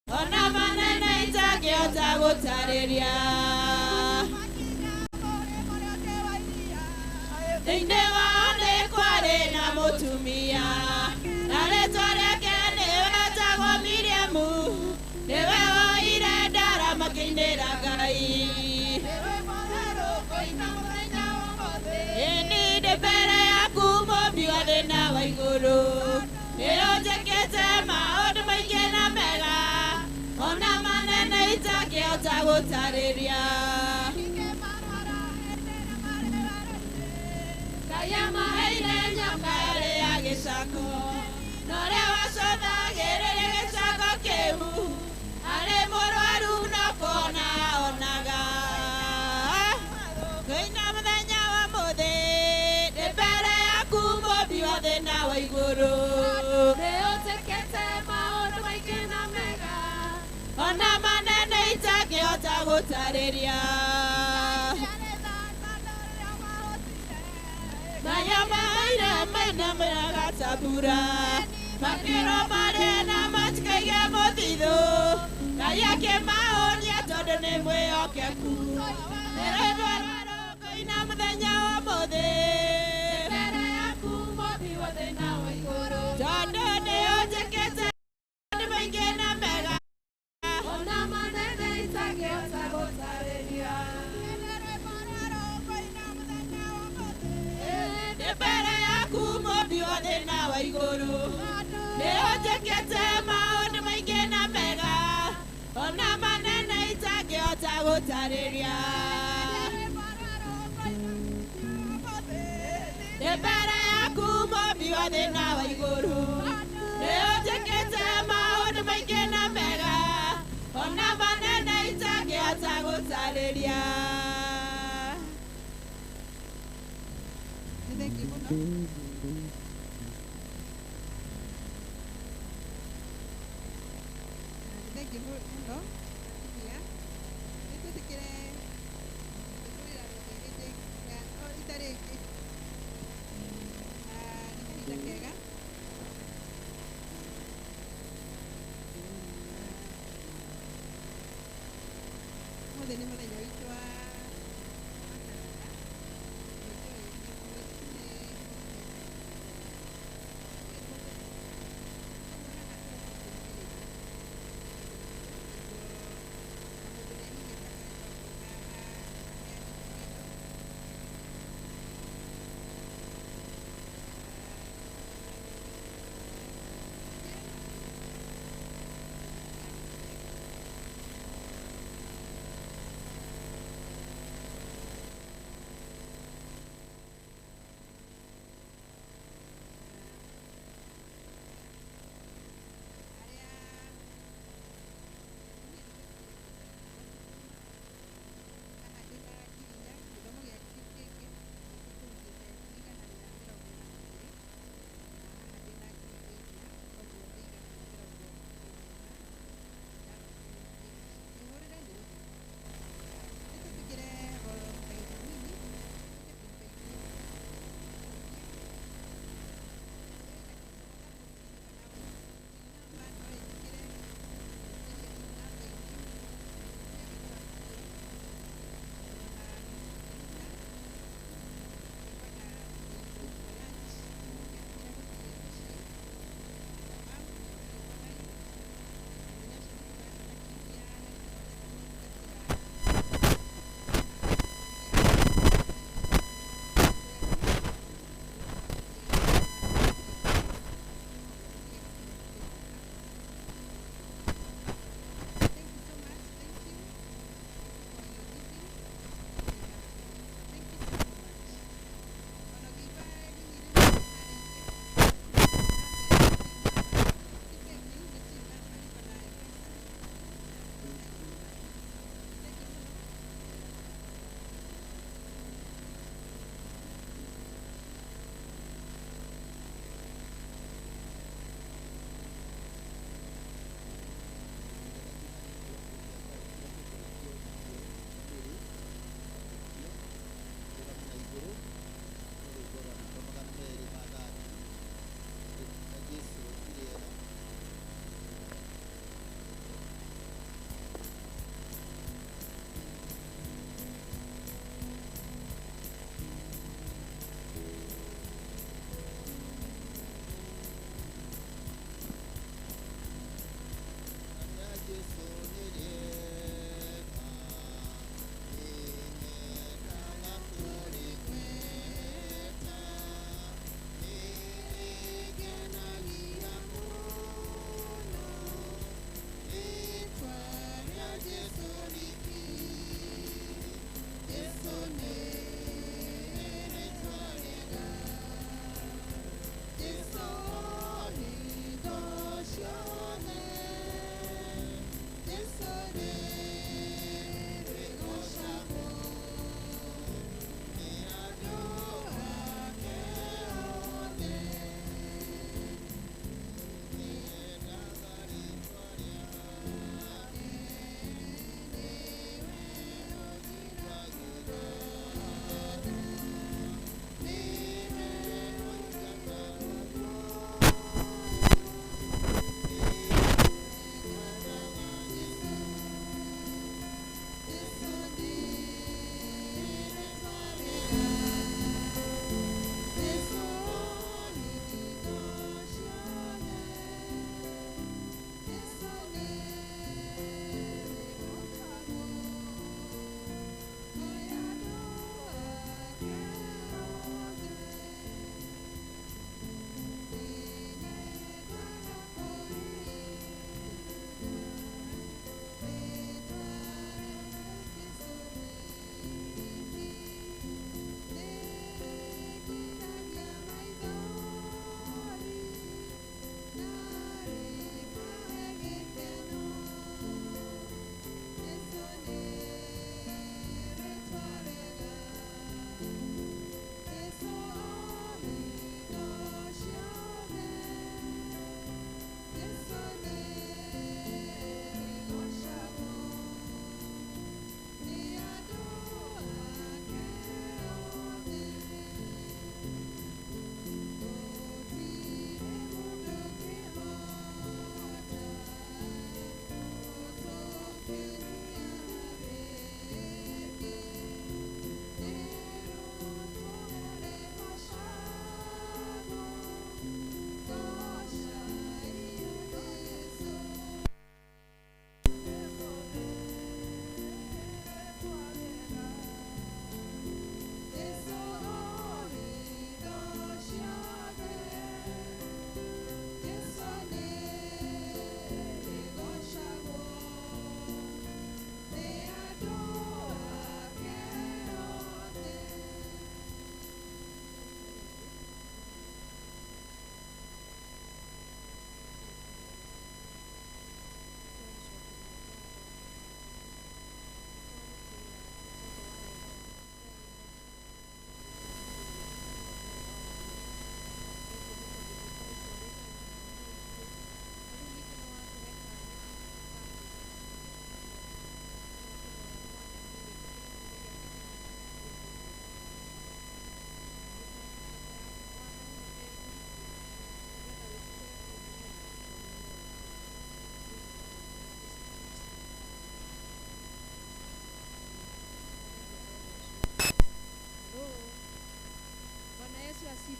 Ona manene itangĩhota gũtarĩria. Thĩinĩ wa thĩ kwarĩ na mũtumia, na rĩtwa rĩake nĩwe etagwo Miriamu, nĩwe woire ndarama akĩinĩra Ngai. Ĩni ndĩ mbere yaku mũmbi wa thĩ na wa igũrũ, nĩũnjĩkĩte maũndũ maingĩ na mega, ona manene itangĩhota gũtarĩria. Ngai amaheire nyoka yarĩ ya gĩcako, na ũrĩa wacũthagĩrĩria gĩcako kĩu arĩ mũrwaru no kuona onaga. Ngũina mũthenya wa ũmũthĩ ndĩ mbere yaku mũmbi wa thĩ na wa igũrũ, nĩũnjĩkĩte maũndũ maingĩ na mega, ona manene itangĩhota gũtarĩria. Maya maire mainamĩraga ta mbura, makĩrwo marĩe na matikaige mũthithũ, Ngai akĩmahonia tondũ nĩ mwĩhokeku. Nĩ rwĩmbo rwa rũngũina mũthenya wa ũmũthĩ, mbere yaku mũmbi wa thĩ na wa igũrũ, tondũ nĩũnjĩkĩte maũndũ maingĩ na mega, ona manene itangĩhota gũtarĩria. Ndĩ mbere yaku mũmbi wa thĩ na wa igũrũ, nĩũnjĩkĩte maũndũ maingĩ na mega, ona manene itangĩhota gũtarĩria. Ndĩ mbere yaku mũmbi wa thĩ na wa igũrũ, nĩũnjĩkĩte maũndũ maingĩ na mega, ona manene itangĩhota gũtarĩria. Nĩ thengiũ mũno. Nĩ thengiũ mũno atumia. Nĩ twĩtĩkĩre gũtũrĩra rwĩmbo hĩndĩ ya o rita rĩngĩ. Nĩ kahinda kega. Ũmũthĩ nĩ mũthenya witũ wa kanitha.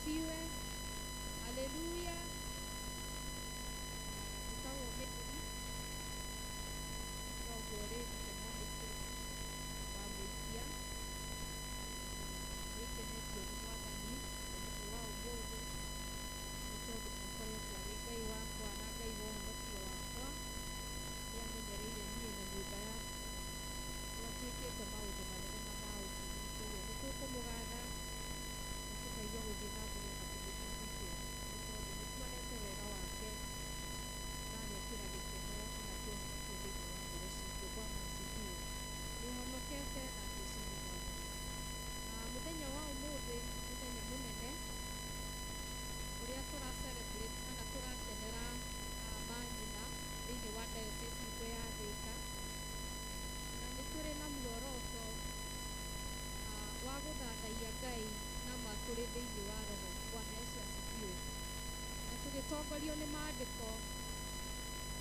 Asifiwe. Haleluya. Njĩtagwo Mary. Noguo rĩngĩ mwandĩki wa mũikia. Nĩngenetio nĩ Mwathani mũthenya wa ũmũthĩ nĩ tondũ akoretwo arĩ Ngai wakwa na Ngai wa ũhonokio wakwa. Nĩamenyereire niĩ na nyũmba yakwa. Nĩatwĩkĩte maũndũ manene na ma ũtugi. Koguo nĩtũkũmũgatha na tũkaigua gũthiĩ na mbere na kũmũtungatĩra nĩ tondũ nĩtuonete wega wake na agekĩra gĩkeno ona kĩhonokio thĩinĩ wa ngoro citũ. Bwana asifiwe. Nĩhonokete na Jesũ nĩ Mwathani. Mũthenya wa ũmũthĩ nĩ mũthenya mũnene ũrĩa tũra celebrate kana tũrakenera manyina thĩinĩ wa diocese itũ ya Thĩka, na nĩ tũrĩ na muoroto wa gũthathaiya Ngai na ma tũrĩ thĩinĩ wa roho. Bwana Yesu asifiwe. Na tũgĩtongorio nĩ maandĩko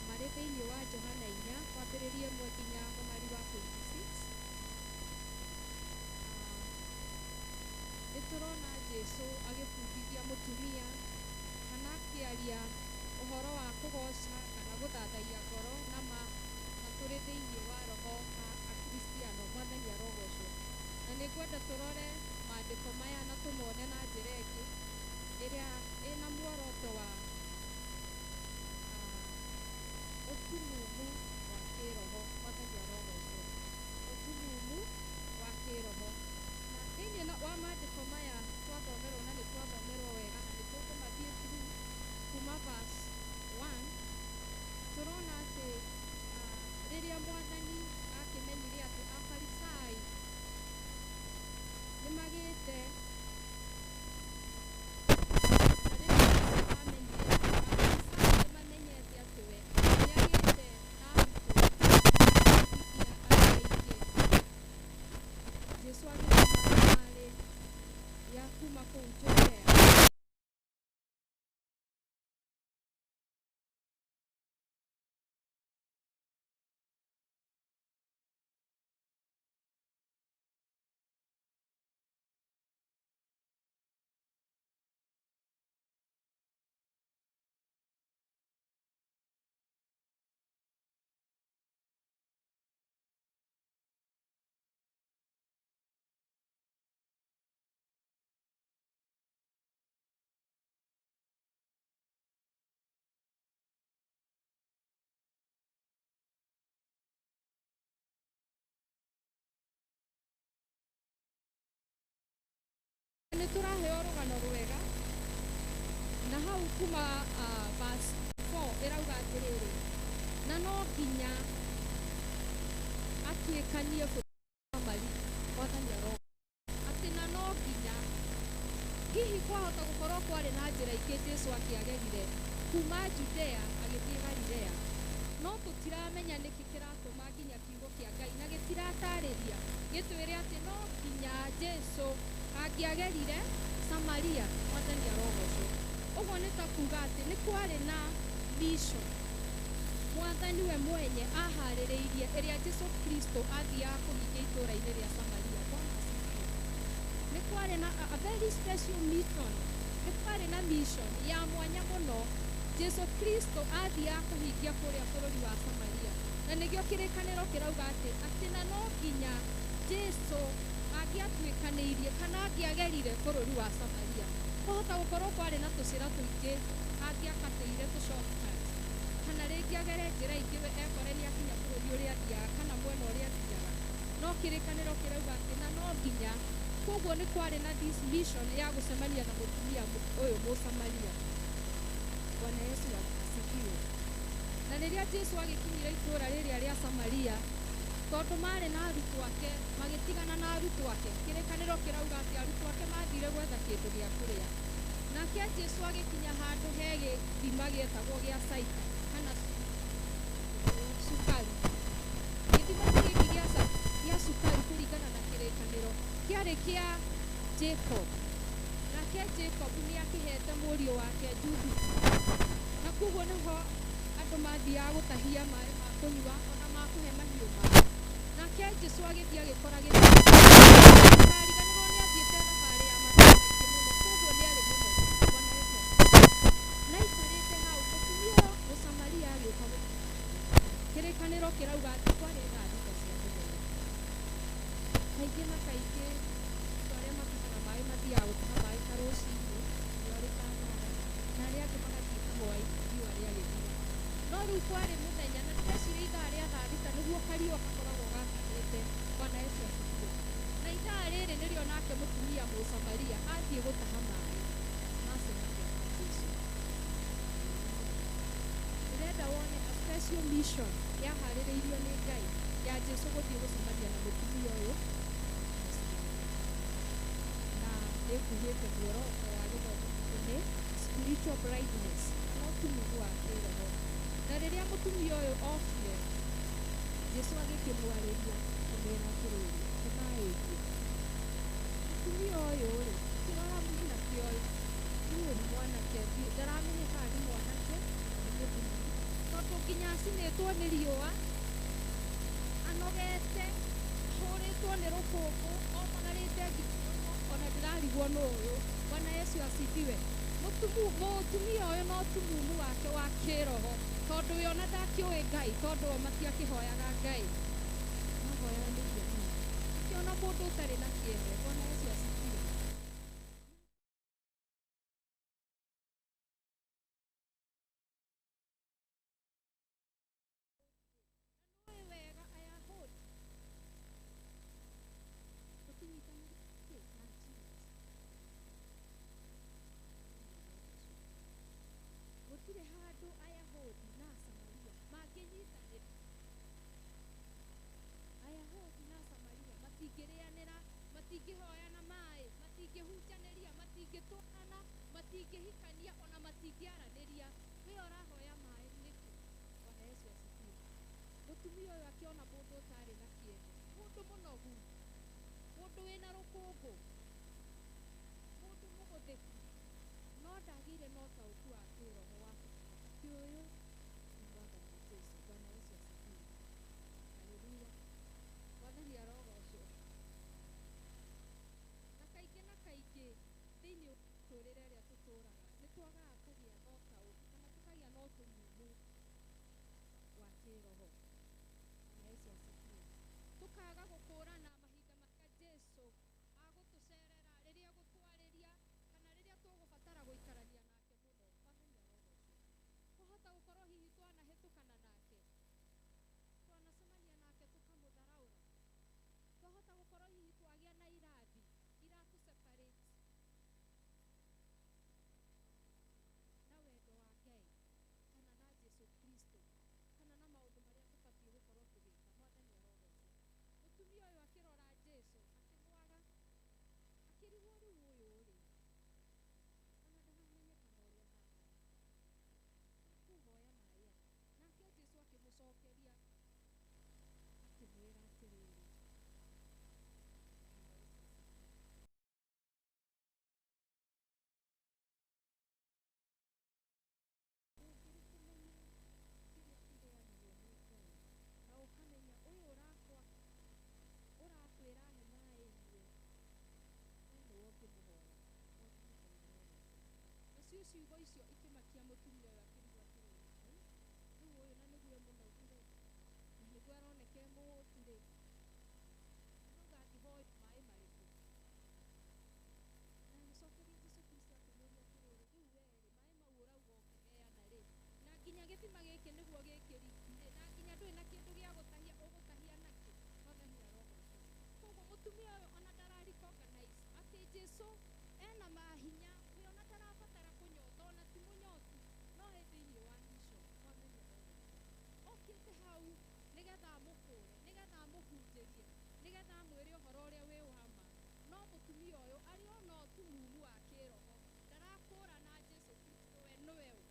marĩ thĩinĩ wa Johana 4 kwambĩrĩria 1 nginya mũhari wa 26. Nĩ tũrona Jesũ agĩbundithia mũtumia kana akĩaria ũhoro wa kũgoca kana gũthathaiya ngoro na ma na tũrĩ thĩinĩ wa roho ta Akristiano. Mwathani arogocwo. Na nĩ ngwenda tũrore maandĩko maya na tũmone na njĩra ĩngĩ ĩrĩa ĩna muoroto wa ũtumumu wa kĩroho. Mwathani arogocwo. Ũtumumu wa kĩroho. Na thĩinĩ wa maandĩko maya twathomerwo na nĩ twathomerwo wega na nĩ tũkũmathiĩ through kuma verse 1, tũrona atĩ rĩrĩa Mwathani akĩmenyire atĩ Afarisai nĩmagĩte, na rĩrĩa Jesũ amenyire atĩ Afarisai nĩmamenyete atĩ we nĩagĩte na arutwo akĩbatithia andũ aingĩ, Jesũ agĩtũma thabarĩ ya kuma kũu Judea nĩ tũraheo rũgano rwega na hau kuma verse 4 ĩrauga atĩrĩrĩ, na no nginya atuĩkanie bũrũri wa Samaria. Mwathani arogoca. Atĩ na no nginya, hihi kwahota gũkorwo kwarĩ na njĩra ingĩ Jesũ akĩagerire kuma Judea agĩthiĩ Galilea, no tũtiramenya nĩkĩ kĩratũma nginya kiugo kĩa Ngai na gĩtiratarĩria gĩtwĩre atĩ no nginya Jesũ angĩagerire Samaria. Mwathani arogocwo. Ũguo nĩ ta kuga atĩ nĩ kwarĩ na mission Mwathani we mwenye aharĩrĩirie ĩrĩa Jesũ Kristo athiaga kũhingia itũũra-inĩ rĩa Samaria. Bwana asifiwe. Nĩ kwarĩ na a very special mission, nĩ kwarĩ na mission ya mwanya mũno Jesũ Kristo athiaga kũhingia kũrĩa bũrũri wa Samaria, na nĩkĩo kĩrĩkanĩro kĩrauga atĩ na no nginya Jesũ angĩatuĩkanĩirie kana angĩagerire bũrũri wa Samaria. Kwahota gũkorwo kwarĩ na tũcĩra tũingĩ angĩakatĩire tũ shortcut, kana rĩngĩ agere njĩra ingĩ we ekore nĩakinya bũrũri ũrĩa athiaga kana mwena ũrĩa athiaga, no kĩrĩkanĩro kĩrauga atĩ na no nginya. Koguo nĩ kwarĩ na this mission ya gũcemania na mũtumia ũyũ Mũsamaria. Bwana Yesu asifiwe. Na rĩrĩa Jesũ agĩkinyire itũũra rĩrĩa rĩa Samaria, tondũ marĩ na arutwo ake, magĩtigana na arutwo ake, kĩrĩkanĩro kĩrauga atĩ arutwo ake mathire gwetha kĩndũ gĩa kũrĩa. Nake Jesũ agĩkinya handũ he gĩthima gĩetagwo gĩa Saika kana Sukari. Gĩthima gĩkĩ gĩa Sukari kũringana na kĩrĩkanĩro kĩarĩ kĩa Jacob. Nake Jacob nĩ akĩhete mũriũ wake Judufu, na koguo nĩho andũ mathiaga gũtahia maĩ ma kũnyua ona ma kũhe mahiũ mao. Nake Jesũ agĩthiĩ agĩkora gĩthima. Ndũkariganĩrwo nĩ athiĩte thabarĩ ya mathaa maingĩ mũno, koguo nĩ arĩ mũnogu. Kĩrauga atĩ kwarĩ thaa thita cia mũthenya. Kaingĩ na kaingĩ andũ arĩa matahaga maĩ mathiaga gũtaha maĩ ta rũcinĩ riũa rĩtanara, na arĩa angĩ magathiĩ kahwaĩ riũa rĩagĩthira. No rĩu kwarĩ mũthenya na ndĩreciria ithaa rĩa thaa thita nĩguo kariũa gakoragwo gakanĩte. Bwana Yesu asifiwe. Na ithaa rĩrĩ nĩrĩo nake mũtumia Mũsamaria athiĩ gũtaha maĩ macemania na Jesu. Ndĩrenda wone a special mission yaharĩrĩirio nĩ Ngai ya Jesu gũthiĩ gũcemania na mũtumia ũyũ Mũsamaria. Na nĩngugĩte muoroto wa gĩthomo gĩkĩ nĩ spiritual blindness, kana ũtumumu wa kĩroho. Na rĩrĩa mũtumia ũyũ okire, Jesu agĩkĩmwarĩria akĩmwĩra atĩrĩrĩ, he maĩ nyue. Mũtumia ũyũ rĩ, akĩrora mwanake ũyũ, rĩu nĩ mwanake, ndaramenya kana nĩ mwanake kana nĩ mũthuri, tondũ nginya acinĩtwo nĩ riũa, anogete, ahũrĩtwo nĩ rũkũngũ, omagarĩte nginya ona ndĩrarigwo nũ ũyũ. Bwana Yesu asifiwe. Mũtumia ũyũ no tumumu wake wa kĩroho, tondũ we ona ndakĩũĩ Ngai, tondũ o matiakĩhoyaga Ngai, mahoyaga mĩhianano. Akĩona mũndũ ũtarĩ na kĩene. Bwana Yesu asifiwe. Nĩ wega Ayahudi tũtinyitanĩire kĩ na Jesus. Gũtirĩ handũ Ayahudi na Asamaria mangĩnyitanĩra. Ayahudi na Asamaria matingĩrĩanĩra, matingĩhoyana maĩ, matingĩhunjanĩria, matingĩtwarana, matingĩhikania, ona matingĩaranĩria. We ũrahoya maĩ nĩkĩ? Bwana Yesu asifiwe. Mũtumia ũyũ akĩona mũndũ ũtarĩ na kĩene, mũndũ mũnogu, mũndũ wĩna rũkũngũ, mũndũ mũgũthĩku, no ndagĩire na ũtaũku wa kĩroho wa kũmenya atĩ ũyũ nĩ Mwathani Jesu. Bwana Yesu asifiwe. Haleluya. Mwathani arogocwo. Na kaingĩ na kaingĩ thĩinĩ wa mĩtũrĩre ĩrĩa tũtũraga nĩ twagaga kũgĩa na ũtaũku kana tũkagĩa na ũtumumu wa kĩroho. Bwana Yesu asifiwe. Tũkaga gũkũrana mahinda marĩa Jesu agũtũcerera, rĩrĩa egũtwarĩria, kana rĩrĩa tũgũbatara gũikarania nake mũno. Mwathani arogocwo. Kwahota gũkorwo hihi twanahĩtũkana nake, twanacemania nake tũkamũtharaũra. Twahota gũkorwo hihi twagĩa na irathi iratũ separate na wendo wa Ngai kana na Jesu Kristo kana na maũndũ marĩa tũbatiĩ gũkorwo tũgĩka. Mwathani arogocwo. Mũtumia ũyũ akĩrora Jesu akĩmwaga, akĩrigwo rĩu ũyũ rĩ, ona ndaramenyekana ũrĩa ahana, ekũhoya maĩ atĩa? Nake Jesu akĩmũcokeria akĩmwĩra atĩrĩrĩ, Bwana Yesu asifiwe. Ũngĩrĩ kũmenya kĩrĩa kĩheanagwo nĩ Ngai na ũkamenya ũyũ ũrakwa ũrakwĩra he maĩ nyue, we nĩwe ũngĩmũhoya. Mwathani Ngai arogocwo. Nacio ciugo icio ikĩmakia mũtumia ũyũ, akĩrigwo atĩrĩrĩ, "Ai, rĩu ũyũ na nĩguo e mũnogu rĩ, na nĩguo aroneka e mũhũtu rĩ, arauga angĩhoya maĩ marĩkũ?" Na agĩcokeria Jesu Kristo akĩmũũria atĩrĩrĩ, rĩu we rĩ, maĩ mau ũrauga ũngĩheana rĩ, na nginya gĩthima gĩkĩ nĩguo gĩkĩriku rĩ, na nginya ndũrĩ na kĩndũ gĩa gũtahia, ũgũtahia nakĩ? Mwathani arogocwo. Koguo mũtumia ũyũ ona ndara recognize atĩ Jesu ena mahinya, we ona ndarabatara kũnyota, ona ti mũnyotu, no e thĩinĩ wa mission. Mwathani arogocwo. Okĩte hau nĩgetha amũkũre, nĩgetha amũhunjĩrie, nĩgetha amwĩre ũhoro ũrĩa wĩ wa ma. No mũtumia ũyũ arĩ ona ũtumumu wa kĩroho, ndarakũrana Jesu Kristo we nĩwe ũ.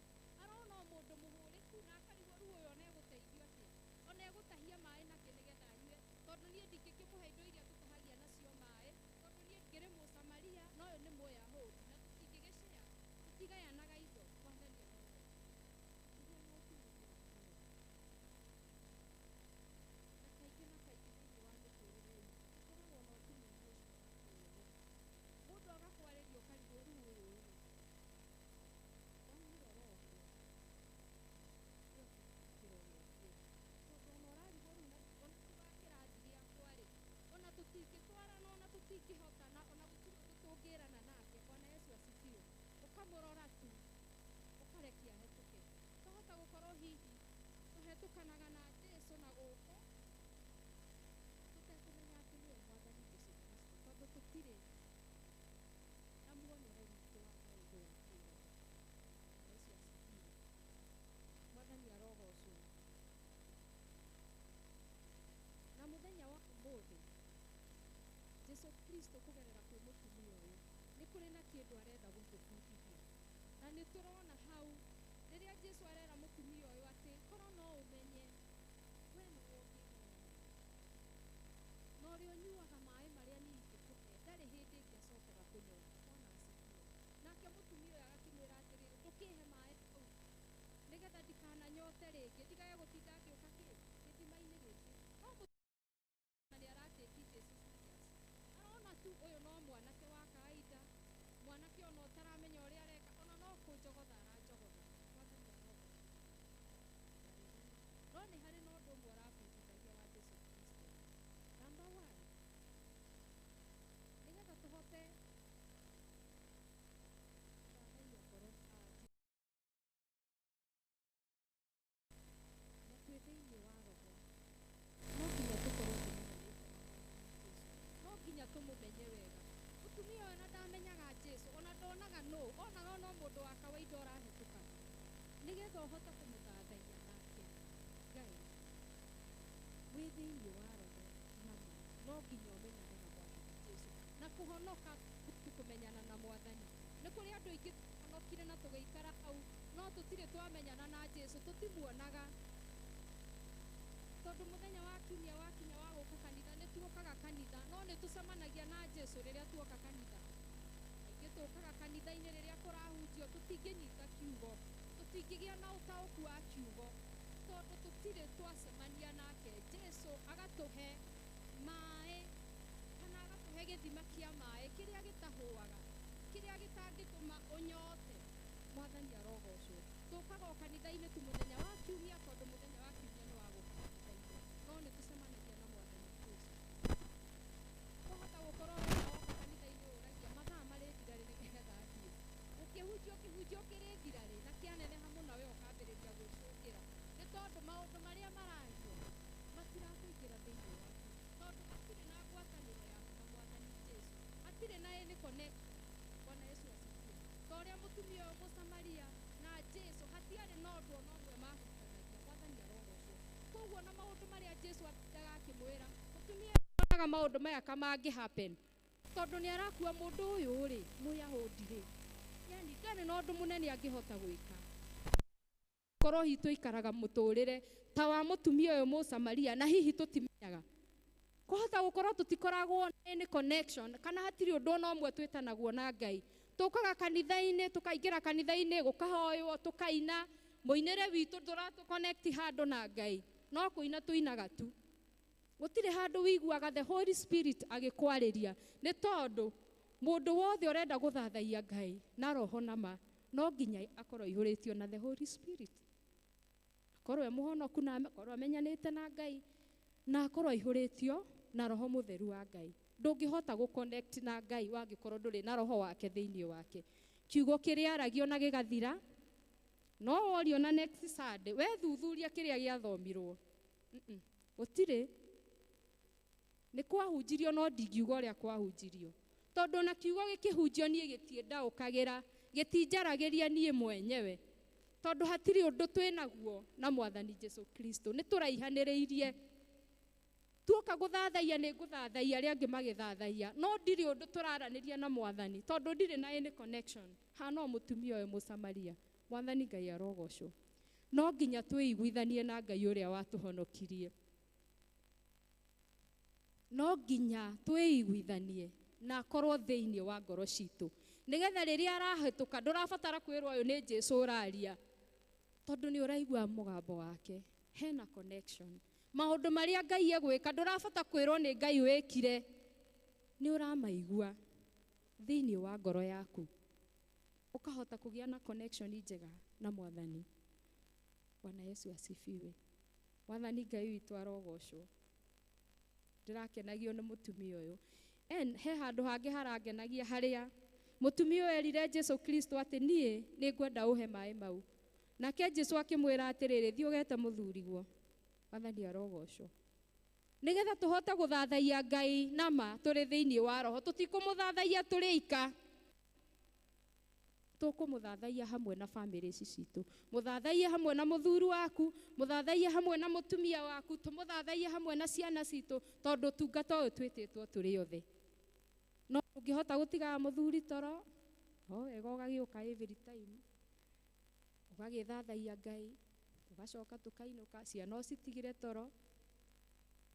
Arona o mũndũ mũhũrĩku na akarigwo rĩu ũyũ ona egũteithio atĩa, ona egũtahia maĩ nakĩ nĩgetha anyue, tondũ niĩ ndingĩkĩmũhe indo iria tũtahagia nacio maĩ, tondũ niĩ ngĩrĩ Mũsamaria na ũyũ nĩ Mũyahudi, na tũtingĩgĩcea, tũtigayanaga indo. Mwathani arogocwo. Akĩgĩa na ũtumumu wa kĩroho. Na kaingĩ na kaingĩ thĩinĩ wa mĩtũrĩre itũ tũkoragwo na ũtumumu ũcio wa kĩroho. Mũndũ agakwarĩria ũkarigwo rĩu ũyũ rĩ, wamũrora ũguo, ũgakĩrora ũthiũ, tondũ ona ũrarigwo Tũngĩhota na ona gũtirĩ ũndũ tũngĩrana nake. Bwana Yesu asifiwe. Ũkamũrora tu ũkarekia hetũke. Twahota gũkorwo hihi tũhetũkanaga na Jesu na gũkũ tũtekũmenya atĩ nĩwe Mwathani Jesu Kristo, tondũ tũtirĩ na muonere witũ wa maũndũ wa kĩĩroho. Bwana Yesu asifiwe. Mwathani arogocwo. Na mũthenya wa ũmũthĩ Jesu Kristo kũgerera kwĩ mũtumia ũyũ nĩ kũrĩ na kĩndũ arenda gũtũbundithia. Na nĩ tũrona hau rĩrĩa Jesu arera mũtumia ũyũ atĩ korwo no ũmenye we nĩwe ũngĩhoya na ũrĩa ũnyuaga maĩ marĩa niĩ ingĩkũhe ndarĩ hĩndĩ ĩngĩ acokaga kũnyota. Bwana asifiwe. Nake mũtumia ũyũ agakĩmwĩra atĩrĩrĩ, ndũkĩhe maĩ mau nĩgetha ndikananyote rĩngĩ, ndigage gũtinda ngĩũka kĩ gĩthima-inĩ gĩkĩ. No mũtumia nĩ aratĩki Jesu serious. Arona tu ũyũ no mwanake wa kawaida, mwanake ona ũtaramenya ũrĩa areka, ona no kũnjogotha aranjogotha. Mwathani arogocwo. No nĩ harĩ na ũndũ ũmwe ũrabundithagia wa Jesu Kristo. Number one, nĩgetha tũhote gũthathaiya ngoro na twĩ thĩinĩ wa roho, no nginya tũkorwo tũmenyanĩte na Mwathani Jesu, no nginya tũmũmenye wega. Mũtumia ũyũ ona ndamenyaga Jesu, ona ndonaga nũ, onaga no mũndũ wa kawaida ũrahĩtũka. Nĩgetha ũhote kũmũthathaiya nake Ngai wĩ thĩinĩ wa roho na ma, no nginya ũmenyane na Mwathani Jesu. Na kũhonoka ti kũmenyana na Mwathani. Nĩ kũrĩ andũ aingĩ tũhonokire na tũgĩikara hau, no tũtirĩ twamenyana na Jesu, tũtimuonaga. Tondũ mũthenya wa kiumia wakinya wa gũka kanitha, nĩ tuokaga kanitha, no nĩ tũcemanagia na Jesu rĩrĩa tuoka kanitha. Aingĩ tũkaga kanitha-inĩ rĩrĩa kũrahunjio, tũtingĩnyita kiugo, tũtingĩgĩa na ũtaũku wa kiugo, tondũ tũtirĩ twacemania nake. Jesu agatũhe maĩ kana agatũhe gĩthima kĩa maĩ kĩrĩa gĩtahũaga, kĩrĩa gĩtangĩtũma ũnyote. Mwathani arogocwo. Tũkaga o kanitha-inĩ tu mũthenya wa kiumia, tondũ mũthenya wa kiumia nĩ wa gũka kanitha-inĩ, no nĩ tũcemanagia na Mwathani Jesu. Kwahota gũkorwo we woka kanitha-inĩ ũragia mathaa marĩthira rĩ nĩgetha thiĩ. Ũkĩhunjio kĩhunjio kĩrĩthira rĩ na kĩaneneha mũno we ũkambĩrĩria gwĩcũkĩra, nĩ tondũ maũndũ marĩa marario matirakũingĩra thĩinĩ waku, tondũ hatirĩ na ngwatanĩro yaku na Mwathani Jesu, hatirĩ na any connection. Bwana Yesu asifiwe. Ta ũrĩa mũtumia ũyũ Mũsamaria na Jesu hatiarĩ na ũndũ ona ũmwe mahutanagia. Mwathani arogocwo. Koguo na maũndũ marĩa Jesu atindaga akĩmwĩra mũtumia onaga maũndũ maya kamangĩ happen, tondũ nĩ arakua mũndũ ũyũ rĩ Mũyahudi rĩ, yani ndarĩ na ũndũ mũnene angĩhota gwĩka. Korwo hihi tũikaraga mũtũrĩre ta wa mũtumia ũyũ Mũsamaria na hihi tũtimenyaga, kwahota gũkorwo tũtikoragwo na any connection kana hatirĩ ũndũ ona ũmwe twĩtanagwo na Ngai. Tũkaga kanitha-inĩ, tũkaingĩra kanitha-inĩ, gũkahoywo, tũkaina, mũinĩre witũ ndũratũ-connect handũ na Ngai, no kũina tũinaga tu. Gũtirĩ handũ wĩiguaga the Holy Spirit agĩkwarĩria, nĩ tondũ mũndũ wothe ũrenda gũthathaiya Ngai na roho na ma no nginya akorwo aihũrĩtio na the Holy Spirit, akorwo e mũhonoku na akorwo amenyanĩte na Ngai na akorwo aihũrĩtio na roho mũtheru wa Ngai. Ndũngĩhota gũ-connect na Ngai wangĩkorwo ndũrĩ na roho wake thĩinĩ wake. Kiugo kĩrĩaragio na gĩgathira, no worio na next Sunday we thuthuria kĩrĩa gĩathomirwo, gũtirĩ. Nĩ kwahunjirio no ndingiuga ũrĩa kwahunjirio, tondũ na kiugo gĩkĩhunjio niĩ gĩtiendaũkagĩra, gĩtinjaragĩria niĩ mwenyewe, tondũ hatirĩ ũndũ twĩnaguo na Mwathani Jesu Kristo. Nĩ tũraihanĩrĩirie. Tuoka gũthathaiya nĩ ngũthathaiya arĩa angĩ magĩthathaiya, no ndirĩ ũndũ tũraranĩria na Mwathani, tondũ ndirĩ na any connection. Hana o mũtumia ũyũ Mũsamaria. Mwathani Ngai arogocwo. No nginya twĩiguithanie na Ngai ũrĩa watũhonokirie. No nginya twĩiguithanie na akorwo thĩinĩ wa ngoro citũ, nĩgetha rĩrĩa arahĩtũka ndũrabatara kwĩrwo ũyũ nĩ Jesu ũraria, tondũ nĩ ũraigua mũgambo wake, hena connection. Maũndũ marĩa Ngai egwĩka ndũrabata kwĩrwo nĩ Ngai wĩkire, nĩ ũramaigua thĩinĩ wa ngoro yaku, ũkahota kũgĩa na connection njega na Mwathani. Bwana Yesu asifiwe. Mwathani Ngai witũ arogocwo. Ndĩrakenagio nĩ mũtumia ũyũ. En he handũ hangĩ harangenagia harĩa mũtumia ũyũ erire Jesu Kristo atĩ niĩ nĩngwenda ũhe maĩ mau. Nake Jesu akĩmwĩra atĩrĩrĩ, thiĩ ũgete mũthuriguo. Mwathani arogocwo. Nĩgetha tũhote gũthathaiya Ngai nama tũrĩ thĩinĩ wa roho, tũtikũmũthathaiya tũrĩ ika. Tũkũmũthathaiya hamwe na bamĩrĩ ici citũ. Mũthathaiye hamwe na mũthuri waku, mũthathaiye hamwe na mũtumia waku, tũmũthathaiye hamwe na ciana citũ, tondũ ũtungata ũyũ twĩtĩtwo tũrĩ othe. No ũngĩhota gũtigaga mũthuri toro, no wega ũgagĩũka every time. Ũgagĩthathaiya Ngai, tũgacoka tũkainũka, ciana ũcitigire toro,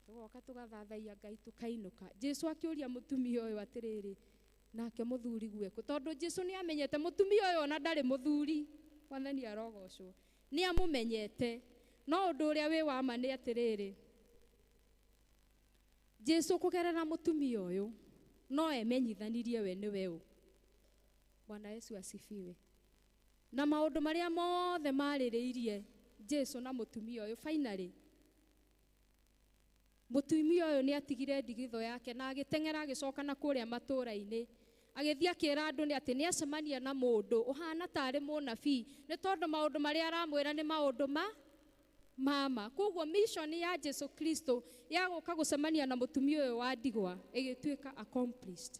tũgoka tũgathathaiya Ngai tũkainũka. Jesu akĩũria mũtumia ũyũ atĩrĩrĩ, nake mũthuri gwekũ? Tondũ Jesu nĩ amenyete mũtumia ũyũ ona ndarĩ mũthuri. Mwathani arogocwo. Nĩ amũmenyete. No ũndũ ũrĩa wĩ wa ma nĩ atĩrĩrĩ, Jesu kũgerera mũtumia ũyũ no emenyithanirie we nĩwe ũ. Bwana Yesu asifiwe. Na maũndũ marĩa mothe marĩrĩirie Jesu na mũtumia ũyũ, finally mũtumia ũyũ nĩ atigire ndigitho yake na agĩteng'era agĩcoka na kũrĩa matũũra-inĩ. Agĩthiĩ akĩra andũ nĩ atĩ nĩ acemania na mũndũ ũhana tarĩ mũnabii, nĩ tondũ maũndũ marĩa aramwĩra nĩ maũndũ ma mama. Koguo mission ya Jesu Kristo ya gũka gũcemania na mũtumia ũyũ wa ndigwa ĩgĩtuĩka accomplished.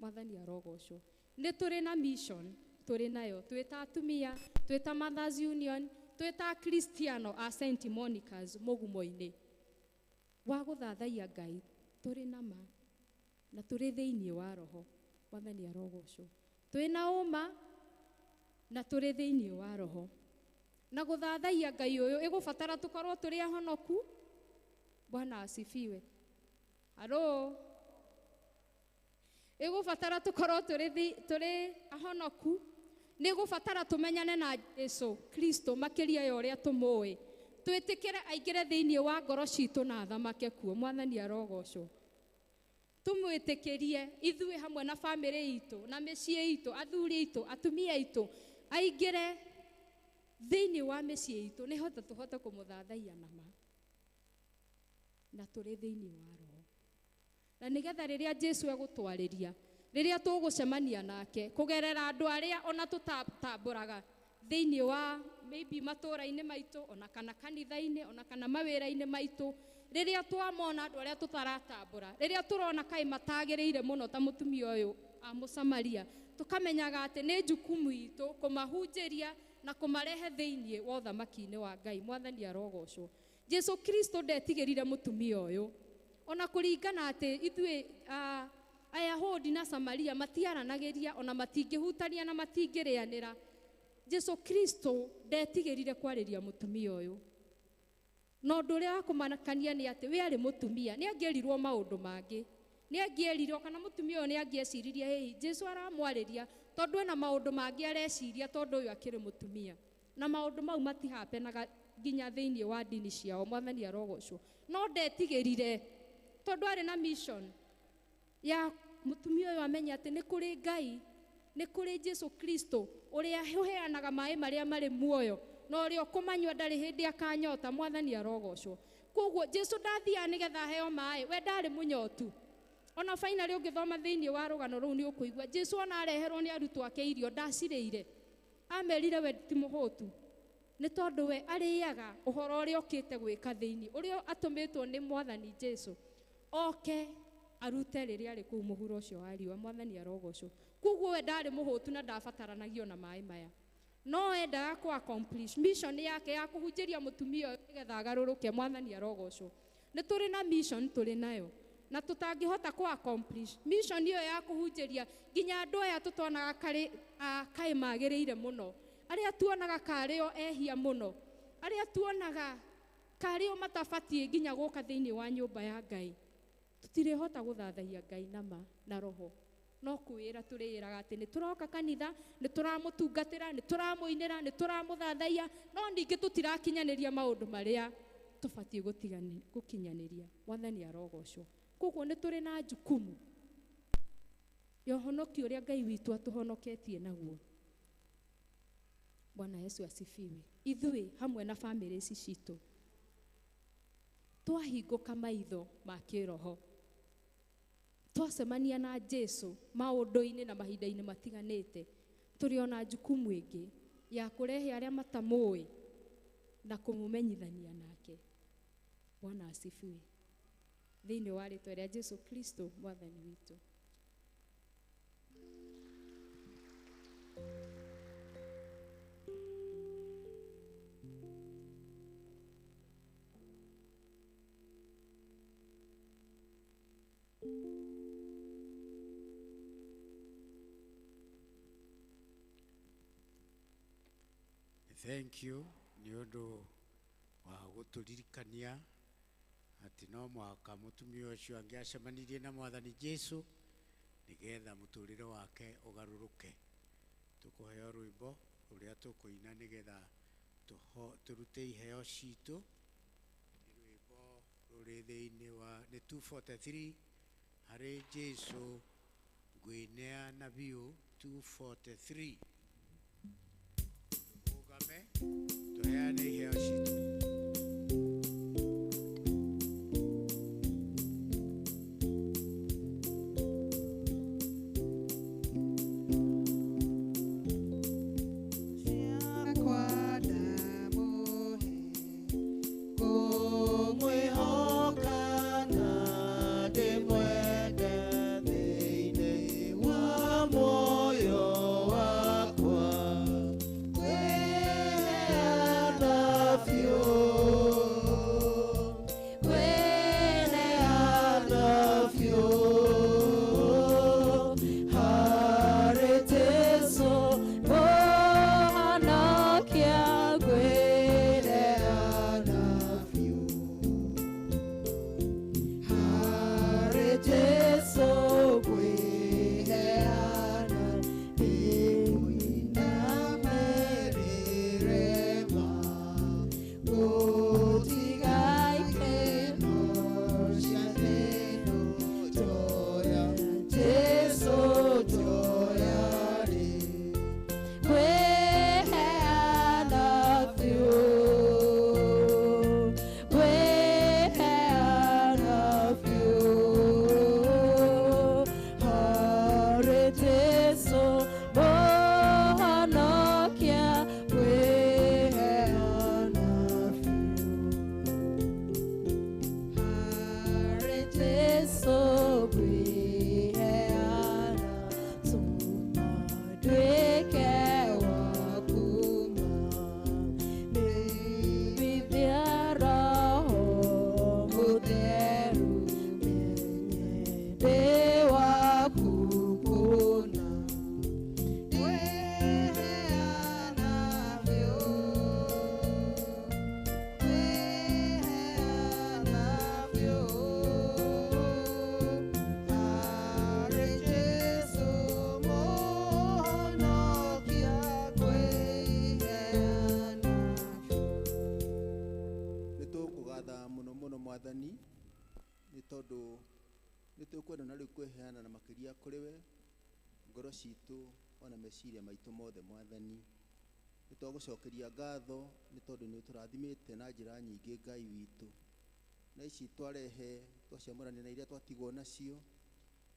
Mwathani arogocwo. Nĩ tũrĩ na mission tũrĩ nayo, twĩ ta atumia, twĩ ta Mothers Union, twĩ ta Kristiano a St. Monica's mũgumo-inĩ wa gũthathaiya Ngai tũrĩ na ma na tũrĩ thĩinĩ wa roho. Mwathani arogocwo. Twĩ na ũma na tũrĩ thĩinĩ wa roho. Na gũthathaiya Ngai ũyũ ĩgũbatara tũkorwo tũrĩ ahonoku. Bwana asifiwe. Haro. Ĩgũbatara tũkorwo tũrĩ ahonoku. Nĩ ĩgũbatara tũmenyane na Jesu Kristo makĩria ya ũrĩa tũmũĩ. Twĩtĩkĩre aingĩre thĩinĩ wa ngoro citũ na athamake kuo. Mwathani arogocwo. Tũmwĩtĩkĩrie ithuĩ hamwe na bamĩrĩ itũ na mĩciĩ itũ, athuri aitũ, atumia aitũ, aingĩre thĩinĩ wa mĩciĩ itũ nĩhota tũhote kũmũthathaiya nama na tũrĩ thĩinĩ wa roho. Na nĩgetha rĩrĩa Jesu egũtwarĩria, rĩrĩa tũgũcemania nake kũgerera andũ arĩa ona tũtatambũraga thĩinĩ wa maybe matũũra-inĩ maitũ, ona kana kanitha-inĩ, ona kana mawĩra-inĩ maitũ, rĩrĩa twamona andũ arĩa tũtaratambũra, rĩrĩa tũrona kaĩ matagĩrĩire mũno ta mũtumia ũyũ a Mũsamaria, tũkamenyaga atĩ nĩ jukumu itũ kũmahunjĩria na kũmarehe thĩinĩ wa ũthamaki-inĩ wa Ngai. Mwathani arogocwo. Jesu Kristo ndetigĩrire mũtumia ũyũ, ona kũringana atĩ ithuĩ Ayahudi na Samaria matiaranagĩria, ona matingĩhutania na matingĩrĩanĩra. Jesu Kristo ndetigĩrire kwarĩria mũtumia ũyũ. Na ũndũ ũrĩa wa kũmakania nĩ atĩ we arĩ mũtumia, nĩ angĩerirwo maũndũ mangĩ. Nĩ angĩerirwo kana mũtumia ũyũ nĩ angĩeciririe, hĩ, Jesu aramwarĩria tondũ ena maũndũ mangĩ areciria tondũ ũyũ akĩrĩ mũtumia. Na maũndũ mau matihapenaga nginya thĩinĩ wa ndini ciao. Mwathani arogocwo. No ndetigĩrire tondũ arĩ na mission ya mũtumia ũyũ amenye atĩ nĩ kũrĩ Ngai, nĩ kũrĩ Jesu Kristo ũrĩa ũheanaga maĩ marĩa marĩ muoyo, na ũrĩa ũkũmanyua ndarĩ hĩndĩ akanyota. Mwathani arogocwo. Koguo Jesu ndathiaga nĩgetha aheo maĩ, we ndarĩ mũnyotu. Ona finally ũngĩthoma thĩinĩ wa rũgano rũu nĩ ũkũigua Jesu ona areherwo nĩ arutwo ake irio ndacirĩire, amerire we ti mũhũtu, nĩ tondũ we arĩaga ũhoro ũrĩa okĩte gwĩka thĩinĩ, ũrĩa atũmĩtwo nĩ Mwathani Jesu oke arute rĩrĩa arĩ kũu mũhuro ũcio wa riũa. Mwathani arogocwo. Koguo we ndarĩ mũhũtu na ndabataranagia na maĩ maya, no endaga kũ accomplish mission yake ya kũhunjĩria mũtumia ũyũ nĩgetha agarũrũke. Mwathani arogocwo. Nĩ tũrĩ na mission tũrĩ nayo na tũtangĩhota kũ accomplish mission ĩyo ya kũhunjĩria nginya andũ aya tũtonaga karĩ kaĩ magĩrĩire mũno, arĩa tuonaga karĩ o ehia mũno, arĩa tuonaga karĩ o matabatiĩ nginya gũka thĩinĩ wa nyũmba ya Ngai, tũtirĩhota gũthathaiya Ngai nama na roho. No kwĩra tũrĩĩraga atĩ nĩ tũroka kanitha, nĩ tũramũtungatĩra, nĩ tũramũinĩra, nĩ tũramũthathaiya, no ningĩ tũtirakinyanĩria maũndũ marĩa tũbatiĩ gũkinyanĩria. Mwathani arogocwo. Koguo nĩ tũrĩ na jukumu ya ũhonokio ũrĩa Ngai witũ atũhonoketie naguo. Bwana Yesu asifiwe. Ithuĩ hamwe na bamĩrĩ ici citũ twahingũka maitho ma kĩroho, Twacemania na Jesu maũndũ-inĩ na mahinda-inĩ matiganĩte, tũrĩ ona jukumu ĩngĩ ya kũrehe arĩa matamũĩ na kũmũmenyithania nake. Bwana asifiwe. Thĩinĩ wa rĩtwa rĩa Jesu Kristo Mwathani witũ. Thank you nĩ ũndũ wa gũtũririkania atĩ no mũhaka mũtumia ũcio angĩacemanirie na Mwathani Jesu nĩgetha mũtũrĩre wake ũgarũrũke. Tũkũheo rwĩmbo rũrĩa tũkũina nĩgetha tũrute iheo citũ. Nĩ rwĩmbo rũrĩ thĩinĩ wa nĩ 243 harĩ Jesu ngwĩneana biũ 243. Tũrũgame tũheane iheo citũ. Twagucokeria ngatho nĩ tondũ nĩ ũtũrathimĩte na njĩra nyingĩ Ngai witũ, na ici twarehe twaciamũrania na iria twatigwo nacio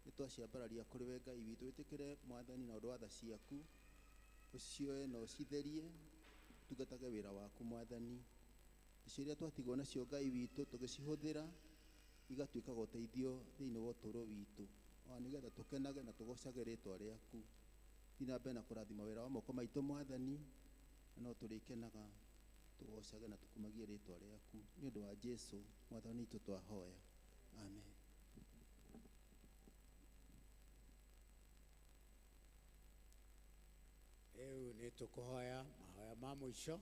nĩ twaciambararia kũrĩ we Ngai witũ. Wĩtĩkĩre Mwathani na ũndũ wa tha ciaku, ũcioe na ũcitherie, tungatage wĩra waku Mwathani. Icio iria twatigwo nacio Ngai witũ tũgĩcihũthĩra igatuĩkaga ũteithio thĩinĩ wa ũtũũro witũ, ona nĩgetha tũkenage na tũgocage rĩtwa rĩaku. Thiĩ na mbere na kũrathima wĩra wa moko maitũ Mwathani, no tũrĩkenaga tũgocage na tũkumagie rĩtwa rĩaku nĩ ũndũ wa Jesu Mwathani witũ twahoya, amen. Rĩu nĩ tũkũhoya mahoya ma mũico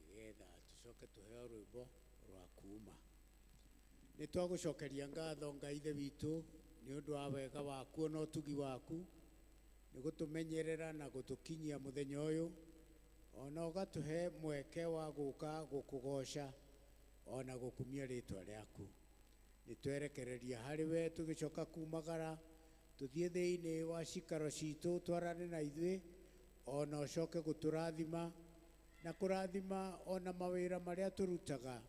nĩgetha tũcoke tũheo rwĩmbo rwa kuma. Nĩ twagũcokeria ngatho Ngai Ithe witũ nĩ ũndũ wa wega waku na ũtugi waku, nĩ gũtũmenyerera na gũtũkinyia mũthenya ũyũ, ona ũgatũhe mweke wa gũka gũkũgoca ona gũkumia rĩtwa rĩaku. Nĩ twerekereria harĩ we tũgĩcoka kumagara tũthiĩ thĩinĩ wa cikaro citũ twarane na ithuĩ, ona ũcoke gũtũrathima na kũrathima ona mawĩra marĩa tũrutaga,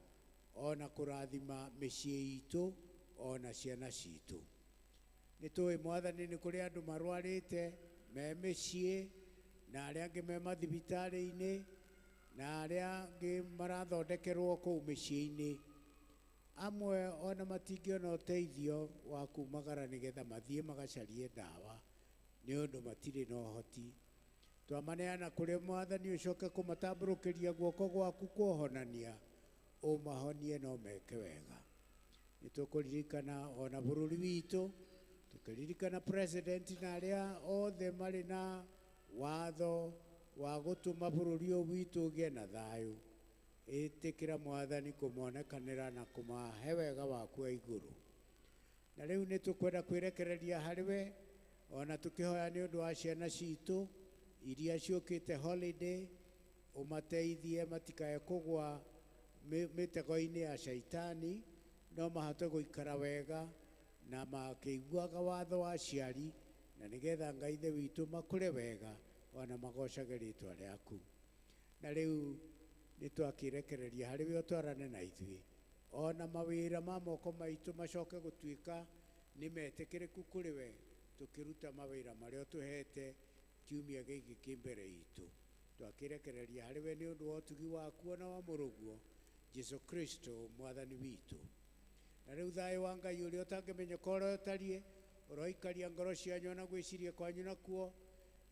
ona kũrathima mĩciĩ itũ ona ciana citũ. Nĩ Nĩ tũĩ Mwathani nĩ kũrĩ andũ marwarĩte me mĩciĩ na arĩa angĩ me mathibitarĩ-inĩ na arĩa angĩ marathondekerwo kũu mĩciĩ-inĩ. Amwe ona matingĩona ũteithio wa kumagara nĩgetha mathiĩ magacarie ndawa nĩ ũndũ matirĩ na ũhoti. Twamaneana kũrĩ Mwathani ũcoke kũmatambũrũkĩria guoko gwaku kũhonania ũmahonie no meke wega. Nĩ tũkũririkana ona bũrũri witũ, tũkĩririkana president na arĩa othe marĩ na watho wa gũtũma bũrũri ũyũ witũ ũgĩe na thayũ. Ĩtĩkĩra Mwathani kũmonekanĩra na kũmahe wega waku wa igũrũ. Na rĩu nĩ tũkwenda kwĩrekereria harĩ we ona tũkĩhoya nĩ ũndũ wa ciana citũ iria ciũkĩte holiday, ũmateithie matikae kũgwa mĩtego-inĩ ya shaitani, no mahote gũikara wega na makĩiguaga watho wa aciari, na nĩgetha Ngai Ithe witũ makũre wega ona magocage rĩtwa rĩaku. Na rĩu nĩ twakĩrekereria harĩ we ũtwarane na ithuĩ, ona mawĩra ma moko maitũ macoke gũtuĩka nĩ metĩkĩrĩku kũrĩ we, tũkĩruta mawĩra marĩa ũtũhete kiumia gĩkĩ kĩ mbere itũ. Twakĩrekereria harĩ we nĩ ũndũ wa ũtugi waku ona wa mũrũguo Jesu Kristo Mwathani witũ. Na rĩu thayũ wa Ngai ũrĩa ũtangĩmenyeka ũrĩa ũtariĩ ũroikaria ngoro cianyu ona gwĩciria kwanyu nakuo,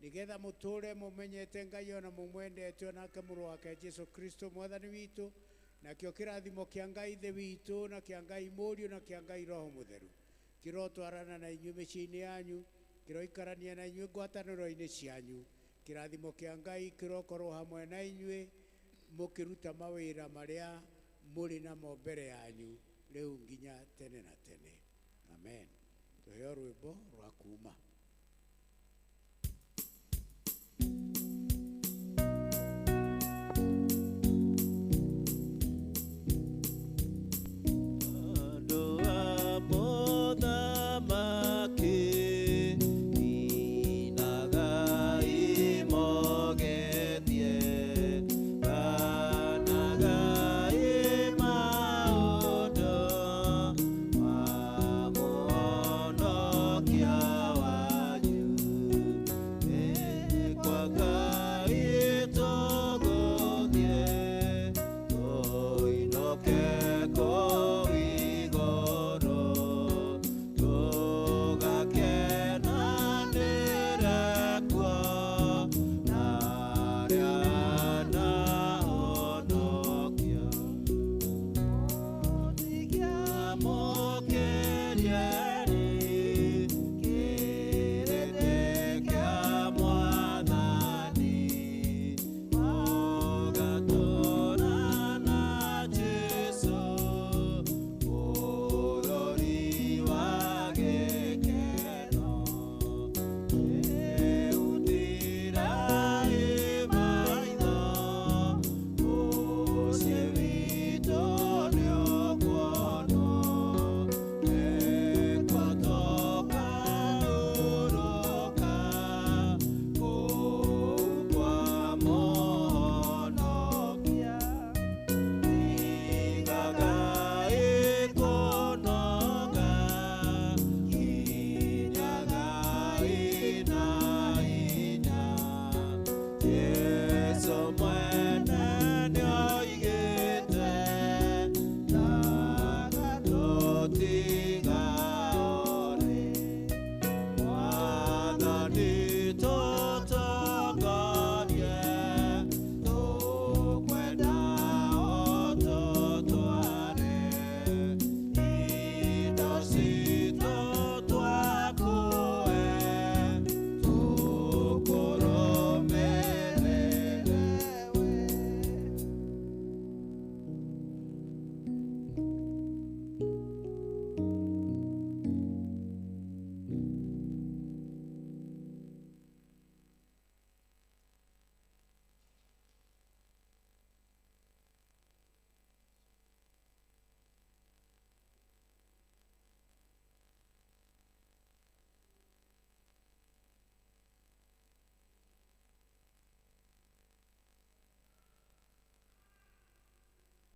nĩgetha mũtũre mũmenyete Ngai ona mũmwendete onake mũrũ wake Jesu Kristo Mwathani witũ. Nakĩo kĩrathimo kĩa Ngai Ithe witũ na kĩa Ngai Mũriũ na kĩa Ngai Roho Mũtheru kĩrotwarana na inyuĩ mĩciĩ-inĩ yanyu, kĩroikarania na inyuĩ ngwatanĩro-inĩ cianyu. Kĩrathimo kĩa Ngai kĩrokorwo hamwe na inyuĩ mũkĩruta mawĩra marĩa mũrĩ namo mbere yanyu rĩu nginya tene na tene. Amen. Tũheo rwĩmbo rwa kuma.